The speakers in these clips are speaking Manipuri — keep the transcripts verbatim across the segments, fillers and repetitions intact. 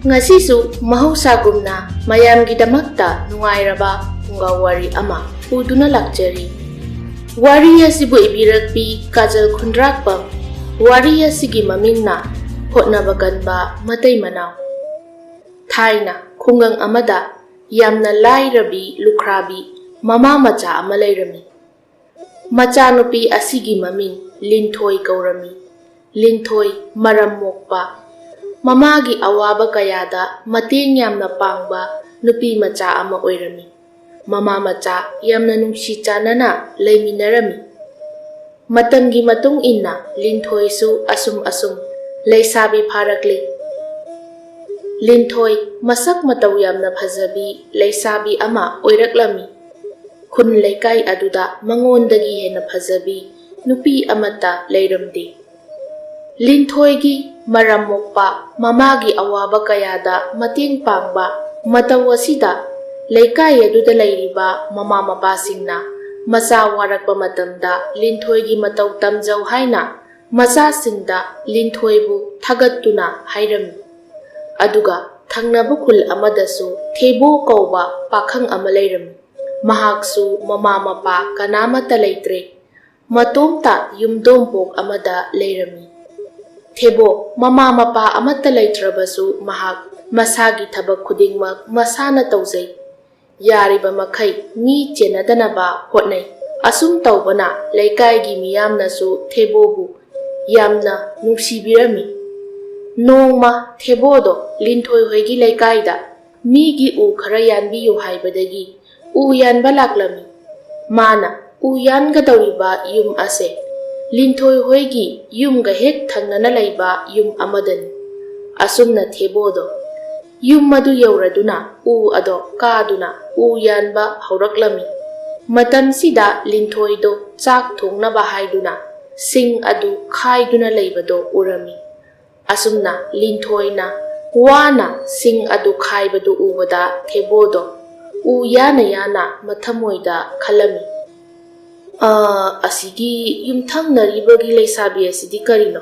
ꯉꯁꯤꯁꯨ ꯃꯍꯧꯁꯥꯒꯨꯝꯅ ꯃꯌꯥꯝꯒꯤꯗꯃꯛꯇ ꯅꯨꯡꯉꯥꯏꯔꯕ ꯐꯨꯡꯒꯥ ꯋꯥꯔꯤ ꯑꯃ ꯄꯨꯗꯨꯅ ꯂꯥꯛꯆꯔꯤ꯫ ꯋꯥꯔꯤ ꯑꯁꯤꯕꯨ ꯏꯕꯤꯔꯛꯄꯤ ꯀꯥꯖꯜ ꯈꯨꯟꯗ꯭ꯔꯥꯛꯄꯝ꯫ ꯋꯥꯔꯤ ꯑꯁꯤꯒꯤ ꯃꯃꯤꯡꯅ ꯍꯣꯠꯅꯕ ꯀꯟꯕ ꯃꯇꯩ ꯃꯅꯥꯎ꯫ ꯊꯥꯏꯅ ꯈꯨꯡꯒꯪ ꯑꯃꯗ ꯌꯥꯝꯅ ꯂꯥꯏꯔꯕꯤ ꯂꯨꯈ꯭ꯔꯥꯕꯤ ꯃꯃꯥ ꯃꯆꯥ ꯑꯃ ꯂꯩꯔꯝꯃꯤ꯫ ꯃꯆꯥꯅꯨꯄꯤ ꯑꯁꯤꯒꯤ ꯃꯃꯤꯡ ꯂꯤꯟꯊꯣꯏ ꯀꯧꯔꯝꯃꯤ꯫ ꯂꯤꯟꯊꯣꯏ ꯃꯔꯝ ꯃꯣꯛꯄ, ꯃꯃꯥꯒꯤ ꯑꯋꯥꯕ ꯀꯌꯥꯗ ꯃꯇꯦꯡ ꯌꯥꯝꯅ ꯄꯥꯡꯕ ꯅꯨꯄꯤ ꯃꯆꯥ ꯑꯃ ꯑꯣꯏꯔꯝꯃꯤ꯫ ꯃꯃꯥ ꯃꯆꯥ ꯌꯥꯝꯅ ꯅꯨꯡꯁꯤ ꯆꯥꯟꯅꯅ ꯂꯩꯃꯤꯟꯅꯔꯝꯃꯤ꯫ ꯃꯇꯝꯒꯤ ꯃꯇꯨꯡ ꯏꯟꯅ ꯂꯤꯟꯊꯣꯏꯁꯨ ꯑꯁꯨꯝ ꯑꯁꯨꯝ ꯂꯩꯁꯥꯕꯤ ꯐꯥꯔꯛꯂꯤ꯫ ꯂꯤꯟꯊꯣꯏ ꯃꯁꯛ ꯃꯇꯧ ꯌꯥꯝꯅ ꯐꯖꯕꯤ ꯂꯩꯁꯥꯕꯤ ꯑꯃ ꯑꯣꯏꯔꯛꯂꯝꯃꯤ꯫ ꯈꯨꯟ ꯂꯩꯀꯥꯏ ꯑꯗꯨꯗ ꯃꯉꯣꯟꯗꯒꯤ ꯍꯦꯟꯅ ꯐꯖꯕꯤ ꯅꯨꯄꯤ ꯑꯃꯠꯇ ꯂꯩꯔꯝꯗꯦ꯫ ꯂꯤꯟꯊꯣꯏꯒꯤ ꯃꯔꯝ ꯃꯣꯛꯄ, ꯃꯃꯥꯒꯤ ꯑꯋꯥꯕ ꯀꯌꯥꯗ ꯃꯇꯦꯡ ꯄꯥꯡꯕ ꯃꯇꯧ ꯑꯁꯤꯗ ꯂꯩꯀꯥꯏ ꯑꯗꯨꯗ ꯂꯩꯔꯤꯕ ꯃꯃꯥ ꯃꯄꯥꯁꯤꯡꯅ ꯃꯆꯥ ꯋꯥꯔꯛꯄ ꯃꯇꯝꯗ ꯂꯤꯟꯊꯣꯏꯒꯤ ꯃꯇꯧ ꯇꯝꯖꯧ ꯍꯥꯏꯅ ꯃꯆꯥꯁꯤꯡꯗ ꯂꯤꯟꯊꯣꯏꯕꯨ ꯊꯥꯒꯠꯇꯨꯅ ꯍꯥꯏꯔꯝꯃꯤ꯫ ꯑꯗꯨꯒ ꯊꯪꯅꯕ ꯈꯨꯜ ꯑꯃꯗꯁꯨ ꯊꯦꯕꯣ ꯀꯧꯕ ꯄꯥꯈꯪ ꯑꯃ ꯂꯩꯔꯝꯃꯤ꯫ ꯃꯍꯥꯛꯁꯨ ꯃꯃꯥ ꯃꯄꯥ ꯀꯅꯥꯃꯠꯇ ꯂꯩꯇ꯭ꯔꯦ꯫ ꯃꯇꯣꯝꯇ ꯌꯨꯝꯗꯣꯡꯄꯣꯛ ꯑꯃꯗ ꯂꯩꯔꯝꯃꯤ꯫ ꯊꯦꯕꯣ ꯃꯃꯥ ꯃꯄꯥ ꯑꯃꯠꯇ ꯂꯩꯇ꯭ꯔꯕꯁꯨ ꯃꯍꯥꯛ ꯃꯁꯥꯒꯤ ꯊꯕꯛ ꯈꯨꯗꯤꯡꯃꯛ ꯃꯁꯥꯅ ꯇꯧꯖꯩ꯫ ꯌꯥꯔꯤꯕ ꯃꯈꯩ ꯃꯤ ꯆꯦꯟꯅꯗꯅꯕ ꯍꯣꯠꯅꯩ꯫ ꯑꯁꯨꯝ ꯇꯧꯕꯅ ꯂꯩꯀꯥꯏꯒꯤ ꯃꯤꯌꯥꯝꯅꯁꯨ ꯊꯦꯕꯣꯕꯨ ꯌꯥꯝꯅ ꯅꯨꯡꯁꯤꯕꯤꯔꯝꯃꯤ꯫ ꯅꯣꯡꯃ ꯊꯦꯕꯣꯗꯣ ꯂꯤꯟꯊꯣꯏ ꯍꯣꯏꯒꯤ ꯂꯩꯀꯥꯏꯗ ꯃꯤꯒꯤ ꯎ ꯈꯔ ꯌꯥꯟꯕꯤꯌꯨ ꯍꯥꯏꯕꯗꯒꯤ ꯎ ꯌꯥꯟꯕ ꯂꯥꯛꯂꯝꯃꯤ꯫ ꯃꯥꯅ ꯎ ꯌꯥꯟꯒꯗꯧꯔꯤꯕ ꯌꯨꯝ ꯑꯁꯦ ꯂꯤꯟꯊꯣꯏ ꯍꯣꯏꯒꯤ ꯌꯨꯝꯒ ꯍꯦꯛ ꯊꯪꯅꯅ ꯂꯩꯕ ꯌꯨꯝ ꯑꯃꯗꯅꯤ꯫ ꯑꯁꯨꯝꯅ ꯊꯦꯕꯣꯗꯣ ꯌꯨꯝ ꯑꯗꯨ ꯌꯧꯔꯗꯨꯅ ꯎ ꯑꯗꯣ ꯀꯥꯗꯨꯅ ꯎ ꯌꯥꯟꯕ ꯍꯧꯔꯛꯂꯝꯃꯤ꯫ ꯃꯇꯝꯁꯤꯗ ꯂꯤꯟꯊꯣꯏꯗꯣ ꯆꯥꯛ ꯊꯣꯡꯅꯕ ꯍꯥꯏꯗꯨꯅ ꯁꯤꯡ ꯑꯗꯨ ꯈꯥꯏꯗꯨꯅ ꯂꯩꯕꯗꯣ ꯎꯔꯝꯃꯤ꯫ ꯑꯁꯨꯝꯅ ꯂꯤꯟꯊꯣꯏꯅ ꯋꯥꯅ ꯁꯤꯡ ꯑꯗꯨ ꯈꯥꯏꯕꯗꯨ ꯎꯕꯗ ꯊꯦꯕꯣꯗꯣ ꯎ ꯌꯥꯅ ꯌꯥꯅ ꯃꯊꯃꯣꯏꯗ ꯈꯜꯂꯝꯃꯤ, "ꯑꯥ, ꯑꯁꯤꯒꯤ ꯌꯨꯝꯊꯪꯅꯔꯤꯕꯒꯤ ꯂꯩꯁꯥꯕꯤ ꯑꯁꯤꯗꯤ ꯀꯔꯤꯅꯣ?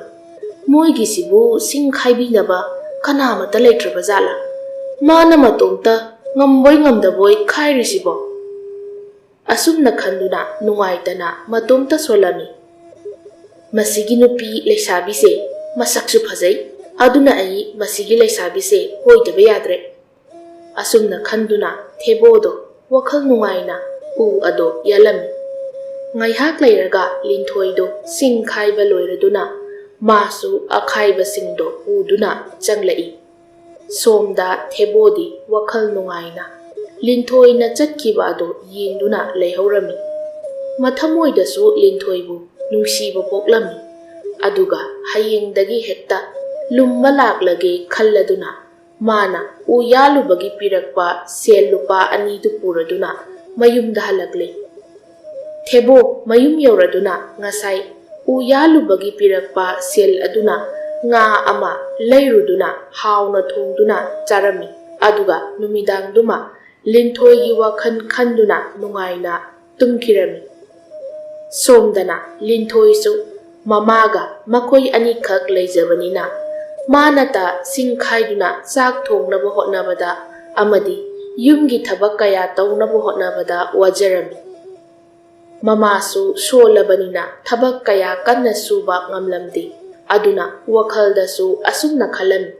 ꯃꯣꯏꯒꯤꯁꯤꯕꯨ ꯁꯤꯡ ꯈꯥꯏꯕꯤꯅꯕ ꯀꯅꯥꯃꯠꯇ ꯂꯩꯇ꯭ꯔꯕ ꯖꯥꯠꯂꯥ? ꯃꯥꯅ ꯃꯇꯣꯝꯇ ꯉꯝꯕꯣꯏ ꯉꯝꯗꯕꯣꯏ ꯈꯥꯏꯔꯤꯁꯤꯕꯣ? ꯑꯁꯨꯝꯅ ꯈꯟꯗꯨꯅ ꯅꯨꯡꯉꯥꯏꯇꯅ ꯃꯇꯣꯝꯇ ꯁꯣꯜꯂꯝꯃꯤ꯫ "ꯃꯁꯤꯒꯤ ꯅꯨꯄꯤ ꯂꯩꯁꯥꯕꯤꯁꯦ ꯃꯁꯛꯁꯨ ꯐꯖꯩ, ꯑꯗꯨꯅ ꯑꯩ ꯃꯁꯤꯒꯤ ꯂꯩꯁꯥꯕꯤꯁꯦ ꯀꯣꯏꯗꯕ ꯌꯥꯗ꯭ꯔꯦ"꯫ ꯑꯁꯨꯝꯅ ꯈꯟꯗꯨꯅ ꯊꯦꯕꯣꯗꯣ ꯋꯥꯈꯜ ꯅꯨꯡꯉꯥꯏꯅ ꯎ ꯑꯗꯣ ꯌꯥꯜꯂꯝꯃꯤ꯫ ꯉꯥꯏꯍꯥꯛ ꯂꯩꯔꯒ ꯂꯤꯟꯊꯣꯏꯗꯣ ꯁꯤꯡ ꯈꯥꯏꯕ ꯂꯣꯏꯔꯗꯨꯅ ꯃꯥꯁꯨ ꯑꯈꯥꯏꯕꯁꯤꯡꯗꯣ ꯄꯨꯗꯨꯅ ꯆꯪꯂꯛꯏ꯫ ꯁꯣꯝꯗ ꯊꯦꯕꯣꯗꯤ ꯋꯥꯈꯜ ꯅꯨꯡꯉꯥꯏꯅ ꯂꯤꯟꯊꯣꯏꯅ ꯆꯠꯈꯤꯕ ꯑꯗꯨ ꯌꯦꯡꯗꯨꯅ ꯂꯩꯍꯧꯔꯝꯃꯤ꯫ ꯃꯊꯃꯣꯏꯗꯁꯨ ꯂꯤꯟꯊꯣꯏꯕꯨ ꯅꯨꯡꯁꯤꯕ ꯄꯣꯛꯂꯝꯃꯤ꯫ ꯑꯗꯨꯒ ꯍꯌꯦꯡꯗꯒꯤ ꯍꯦꯛꯇ ꯂꯨꯝꯕ ꯂꯥꯛꯂꯒꯦ ꯈꯜꯂꯗꯨꯅ ꯃꯥꯅ ꯎ ꯌꯥꯜꯂꯨꯕꯒꯤ ꯄꯤꯔꯛꯄ ꯁꯦꯜ ꯂꯨꯄꯥ ꯑꯅꯤꯗꯨ ꯄꯨꯔꯗꯨꯅ ꯃꯌꯨꯝꯗ ꯍꯜꯂꯛꯂꯦ꯫ ꯊꯦꯕꯣ ꯃꯌꯨꯝ ꯌꯧꯔꯗꯨꯅ ꯉꯁꯥꯏ ꯎ ꯌꯥꯜꯂꯨꯕꯒꯤ ꯄꯤꯔꯛꯄ ꯁꯦꯜ ꯑꯗꯨꯅ ꯉꯥ ꯑꯃ ꯂꯩꯔꯨꯗꯨꯅ ꯍꯥꯎꯅ ꯊꯣꯡꯗꯨꯅ ꯆꯥꯔꯝꯃꯤ꯫ ꯑꯗꯨꯒ ꯅꯨꯃꯤꯗꯥꯡꯗꯨꯃ ꯂꯤꯟꯊꯣꯏꯒꯤ ꯋꯥꯈꯜ ꯈꯟꯗꯨꯅ ꯅꯨꯡꯉꯥꯏꯅ ꯇꯨꯝꯈꯤꯔꯝꯃꯤ꯫ ꯁꯣꯝꯗꯅ ꯂꯤꯟꯊꯣꯏꯁꯨ ꯃꯃꯥꯒ ꯃꯈꯣꯏ ꯑꯅꯤꯈꯛ ꯂꯩꯖꯕꯅꯤꯅ ꯃꯥꯅꯇ ꯁꯤꯡ ꯈꯥꯏꯗꯨꯅ ꯆꯥꯛ ꯊꯣꯡꯅꯕ ꯍꯣꯠꯅꯕꯗ ꯑꯃꯗꯤ ꯌꯨꯝꯒꯤ ꯊꯕꯛ ꯀꯌꯥ ꯇꯧꯅꯕ ꯍꯣꯠꯅꯕꯗ ꯋꯥꯖꯔꯝꯃꯤ꯫ ꯃꯃꯥꯁꯨ ꯁꯣꯜꯂꯕꯅꯤꯅ ꯊꯕꯛ ꯀꯌꯥ ꯀꯟꯅ ꯁꯨꯕ ꯉꯝꯂꯝꯗꯦ꯫ ꯑꯗꯨꯅ ꯋꯥꯈꯜꯗꯁꯨ ꯑꯁꯨꯝꯅ ꯈꯜꯂꯝꯃꯤ,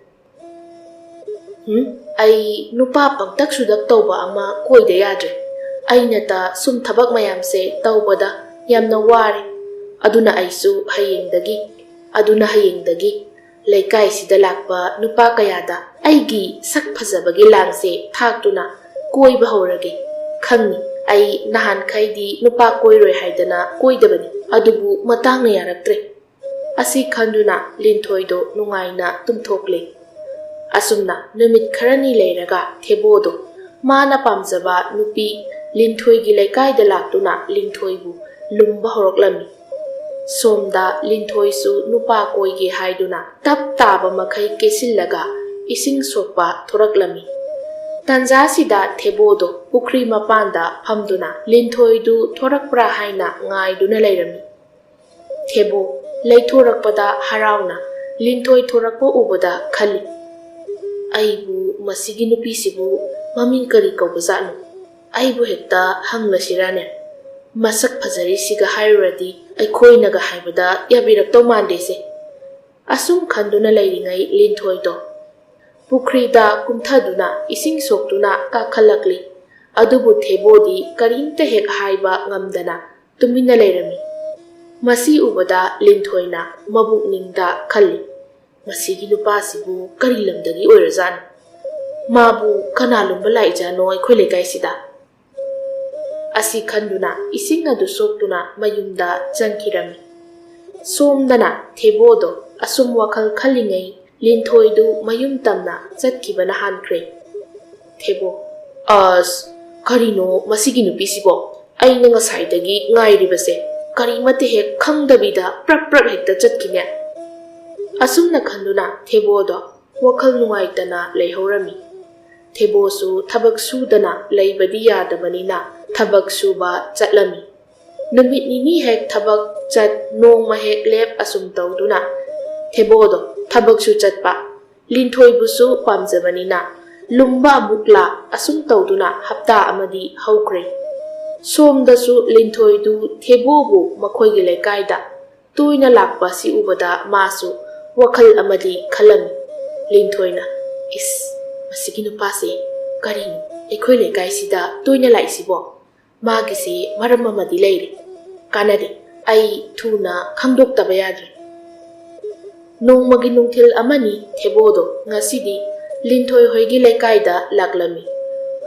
"ꯎꯝ, ꯑꯩ ꯅꯨꯄꯥ ꯄꯪꯇꯛ ꯁꯨꯗꯛ ꯇꯧꯕ ꯑꯃ ꯀꯣꯏꯗ ꯌꯥꯗ꯭ꯔꯦ꯫ ꯑꯩꯅꯇ ꯁꯨꯝ ꯊꯕꯛ ꯃꯌꯥꯝꯁꯦ ꯇꯧꯕꯗ ꯌꯥꯝꯅ ꯋꯥꯔꯦ꯫ ꯑꯗꯨꯅ ꯑꯩꯁꯨ ꯍꯌꯦꯡꯗꯒꯤ, ꯑꯗꯨꯅ ꯍꯌꯦꯡꯗꯒꯤ ꯂꯩꯀꯥꯏꯁꯤꯗ ꯂꯥꯛꯄ ꯅꯨꯄꯥ ꯀꯌꯥꯗ ꯑꯩꯒꯤ ꯁꯛ ꯐꯖꯕꯒꯤ ꯂꯥꯡꯁꯦ ꯊꯥꯛꯇꯨꯅ ꯀꯣꯏꯕ ꯍꯧꯔꯒꯦ꯫ ꯈꯪꯅꯤ, ꯑꯩ ꯅꯍꯥꯟꯈꯩꯗꯤ ꯅꯨꯄꯥ ꯀꯣꯏꯔꯣꯏ ꯍꯥꯏꯗꯅ ꯀꯣꯏꯗꯕꯅꯤ, ꯑꯗꯨꯕꯨ ꯃꯇꯥꯡꯅ ꯌꯥꯔꯛꯇ꯭ꯔꯦ"꯫ ꯑꯁꯤ ꯈꯟꯗꯨꯅ ꯂꯤꯟꯊꯣꯏꯗꯣ ꯅꯨꯡꯉꯥꯏꯅ ꯇꯨꯝꯊꯣꯛꯂꯦ꯫ ꯑꯁꯨꯝꯅ ꯅꯨꯃꯤꯠ ꯈꯔꯅꯤ ꯂꯩꯔꯒ ꯊꯦꯕꯣꯗꯣ ꯃꯥꯅ ꯄꯥꯝꯖꯕ ꯅꯨꯄꯤ ꯂꯤꯟꯊꯣꯏꯒꯤ ꯂꯩꯀꯥꯏꯗ ꯂꯥꯛꯇꯨꯅ ꯂꯤꯟꯊꯣꯏꯕꯨ ꯂꯨꯝꯕ ꯍꯧꯔꯛꯂꯝꯃꯤ꯫ ꯁꯣꯝꯗ ꯂꯤꯟꯊꯣꯏꯁꯨ ꯅꯨꯄꯥ ꯀꯣꯏꯒꯦ ꯍꯥꯏꯗꯨꯅ ꯇꯞ ꯇꯥꯕ ꯃꯈꯩ ꯀꯦꯁꯤꯜꯂꯒ ꯏꯁꯤꯡ ꯁꯣꯛꯄ ꯊꯣꯔꯛꯂꯝꯃꯤ꯫ ꯇꯟꯖꯥꯁꯤꯗ ꯊꯦꯕꯣꯗꯣ ꯄꯨꯈ꯭ꯔꯤ ꯃꯄꯥꯟꯗ ꯐꯝꯗꯨꯅ ꯂꯤꯟꯊꯣꯏꯗꯨ ꯊꯣꯔꯛꯄ꯭ꯔꯥ ꯍꯥꯏꯅ ꯉꯥꯏꯗꯨꯅ ꯂꯩꯔꯝꯃꯤ꯫ ꯊꯦꯕꯣ ꯂꯩꯊꯣꯔꯛꯄꯗ ꯍꯔꯥꯎꯅ ꯂꯤꯟꯊꯣꯏ ꯊꯣꯔꯛꯄ ꯎꯕꯗ ꯈꯜꯂꯤ, "ꯑꯩꯕꯨ, ꯃꯁꯤꯒꯤ ꯅꯨꯄꯤꯁꯤꯕꯨ ꯃꯃꯤꯡ ꯀꯔꯤ ꯀꯧꯕꯖꯥꯠꯅꯣ? ꯑꯩꯕꯨ ꯍꯦꯛꯇ ꯍꯪꯂꯁꯤꯔꯥꯅꯦ? ꯃꯁꯛ ꯐꯖꯔꯤꯁꯤꯒ ꯍꯥꯏꯔꯨꯔꯗꯤ ꯑꯩꯈꯣꯏꯅꯒ ꯍꯥꯏꯕꯗ ꯌꯥꯕꯤꯔꯛꯇꯧ ꯃꯥꯟꯗꯦꯁꯦ"꯫ ꯑꯁꯨꯝ ꯈꯟꯗꯨꯅ ꯂꯩꯔꯤꯉꯩ ꯂꯤꯟꯊꯣꯏꯗꯣ ꯄꯨꯈ꯭ꯔꯤꯗ ꯀꯨꯝꯊꯗꯨꯅ ꯏꯁꯤꯡ ꯁꯣꯛꯇꯨꯅ ꯀꯥꯈꯠꯂꯛꯂꯤ꯫ ꯑꯗꯨꯕꯨ ꯊꯦꯕꯣꯗꯤ ꯀꯔꯤꯝꯇ ꯍꯦꯛ ꯍꯥꯏꯕ ꯉꯝꯗꯅ ꯇꯨꯃꯤꯟꯅ ꯂꯩꯔꯝꯃꯤ꯫ ꯃꯁꯤ ꯎꯕꯗ ꯂꯤꯟꯊꯣꯏꯅ ꯃꯕꯨꯛꯅꯤꯡꯗ ꯈꯜꯂꯤ, "ꯃꯁꯤꯒꯤ ꯅꯨꯄꯥꯁꯤꯕꯨ ꯀꯔꯤ ꯂꯝꯗꯒꯤ ꯑꯣꯏꯔꯖꯥꯠꯅꯣ? ꯃꯥꯕꯨ ꯀꯅꯥ ꯂꯨꯝꯕ ꯂꯥꯛꯏꯖꯥꯠꯅꯣ ꯑꯩꯈꯣꯏ ꯂꯩꯀꯥꯏꯁꯤꯗ?" ꯑꯁꯤ ꯈꯟꯗꯨꯅ ꯏꯁꯤꯡ ꯑꯗꯨ ꯁꯣꯛꯇꯨꯅ ꯃꯌꯨꯝꯗ ꯆꯪꯈꯤꯔꯝꯃꯤ꯫ ꯁꯣꯝꯗꯅ ꯊꯦꯕꯣꯗꯣ ꯑꯁꯨꯝ ꯋꯥꯈꯜ ꯈꯜꯂꯤꯉꯩ ꯂꯤꯟꯊꯣꯏꯗꯨ ꯃꯌꯨꯝ ꯇꯝꯅ ꯆꯠꯈꯤꯕꯅ ꯍꯥꯟꯈ꯭ꯔꯦ꯫ ꯊꯦꯕꯣ, "ꯑꯁ, ꯀꯔꯤꯅꯣ ꯃꯁꯤꯒꯤ ꯅꯨꯄꯤꯁꯤꯕꯣ? ꯑꯩꯅ ꯉꯁꯥꯏꯗꯒꯤ ꯉꯥꯏꯔꯤꯕꯁꯦ, ꯀꯔꯤꯃꯠꯇ ꯍꯦꯛ ꯈꯪꯗꯕꯤꯗ ꯄ꯭ꯔꯞ ꯄ꯭ꯔꯞ ꯍꯦꯛꯇ ꯆꯠꯈꯤꯅꯦ"꯫ ꯑꯁꯨꯝꯅ ꯈꯟꯗꯨꯅ ꯊꯦꯕꯣꯗꯣ ꯋꯥꯈꯜ ꯅꯨꯡꯉꯥꯏꯇꯅ ꯂꯩꯍꯧꯔꯝꯃꯤ꯫ ꯊꯦꯕꯣꯁꯨ ꯊꯕꯛ ꯁꯨꯗꯅ ꯂꯩꯕꯗꯤ ꯌꯥꯗꯕꯅꯤꯅ ꯊꯕꯛ ꯁꯨꯕ ꯆꯠꯂꯝꯃꯤ꯫ ꯅꯨꯃꯤꯠ ꯅꯤꯅꯤ ꯍꯦꯛ ꯊꯕꯛ ꯆꯠ, ꯅꯣꯡꯃ ꯍꯦꯛ ꯂꯦꯞ, ꯑꯁꯨꯝ ꯇꯧꯗꯨꯅ ꯊꯦꯕꯣꯗꯣ ꯊꯕꯛꯁꯨ ꯆꯠꯄ, ꯂꯤꯟꯊꯣꯏꯕꯨꯁꯨ ꯄꯥꯝꯖꯕꯅꯤꯅ ꯂꯨꯝꯕ ꯑꯃꯨꯛ ꯂꯥꯛ, ꯑꯁꯨꯝ ꯇꯧꯗꯨꯅ ꯍꯞꯇꯥ ꯑꯃꯗꯤ ꯍꯧꯈ꯭ꯔꯦ꯫ ꯁꯣꯝꯗꯁꯨ ꯂꯤꯟꯊꯣꯏꯗꯨ ꯊꯦꯕꯣꯕꯨ ꯃꯈꯣꯏꯒꯤ ꯂꯩꯀꯥꯏꯗ ꯇꯣꯏꯅ ꯂꯥꯛꯄ ꯑꯁꯤ ꯎꯕꯗ ꯃꯥꯁꯨ ꯋꯥꯈꯜ ꯑꯃꯗꯤ ꯈꯜꯂꯝꯃꯤ꯫ ꯂꯤꯟꯊꯣꯏꯅ, "ꯏꯁ, ꯃꯁꯤꯒꯤ ꯅꯨꯄꯥꯁꯦ ꯀꯔꯤꯅꯣ ꯑꯩꯈꯣꯏ ꯂꯩꯀꯥꯏꯁꯤꯗ ꯇꯣꯏꯅ ꯂꯥꯛꯏꯁꯤꯕꯣ? ꯃꯥꯒꯤꯁꯤ ꯃꯔꯝ ꯑꯃꯗꯤ ꯂꯩꯔꯦ꯫ ꯀꯥꯟꯅꯗꯦ, ꯑꯩ ꯊꯨꯅ ꯈꯪꯗꯣꯛꯇꯕ ꯌꯥꯗ꯭ꯔꯦ"꯫ ꯅꯣꯡꯃꯒꯤ ꯅꯨꯡꯊꯤꯜ ꯑꯃꯅꯤ ꯊꯦꯕꯣꯗꯣ ꯉꯁꯤꯗꯤ ꯂꯤꯟꯊꯣꯏ ꯍꯣꯏꯒꯤ ꯂꯩꯀꯥꯏꯗ ꯂꯥꯛꯂꯝꯃꯤ꯫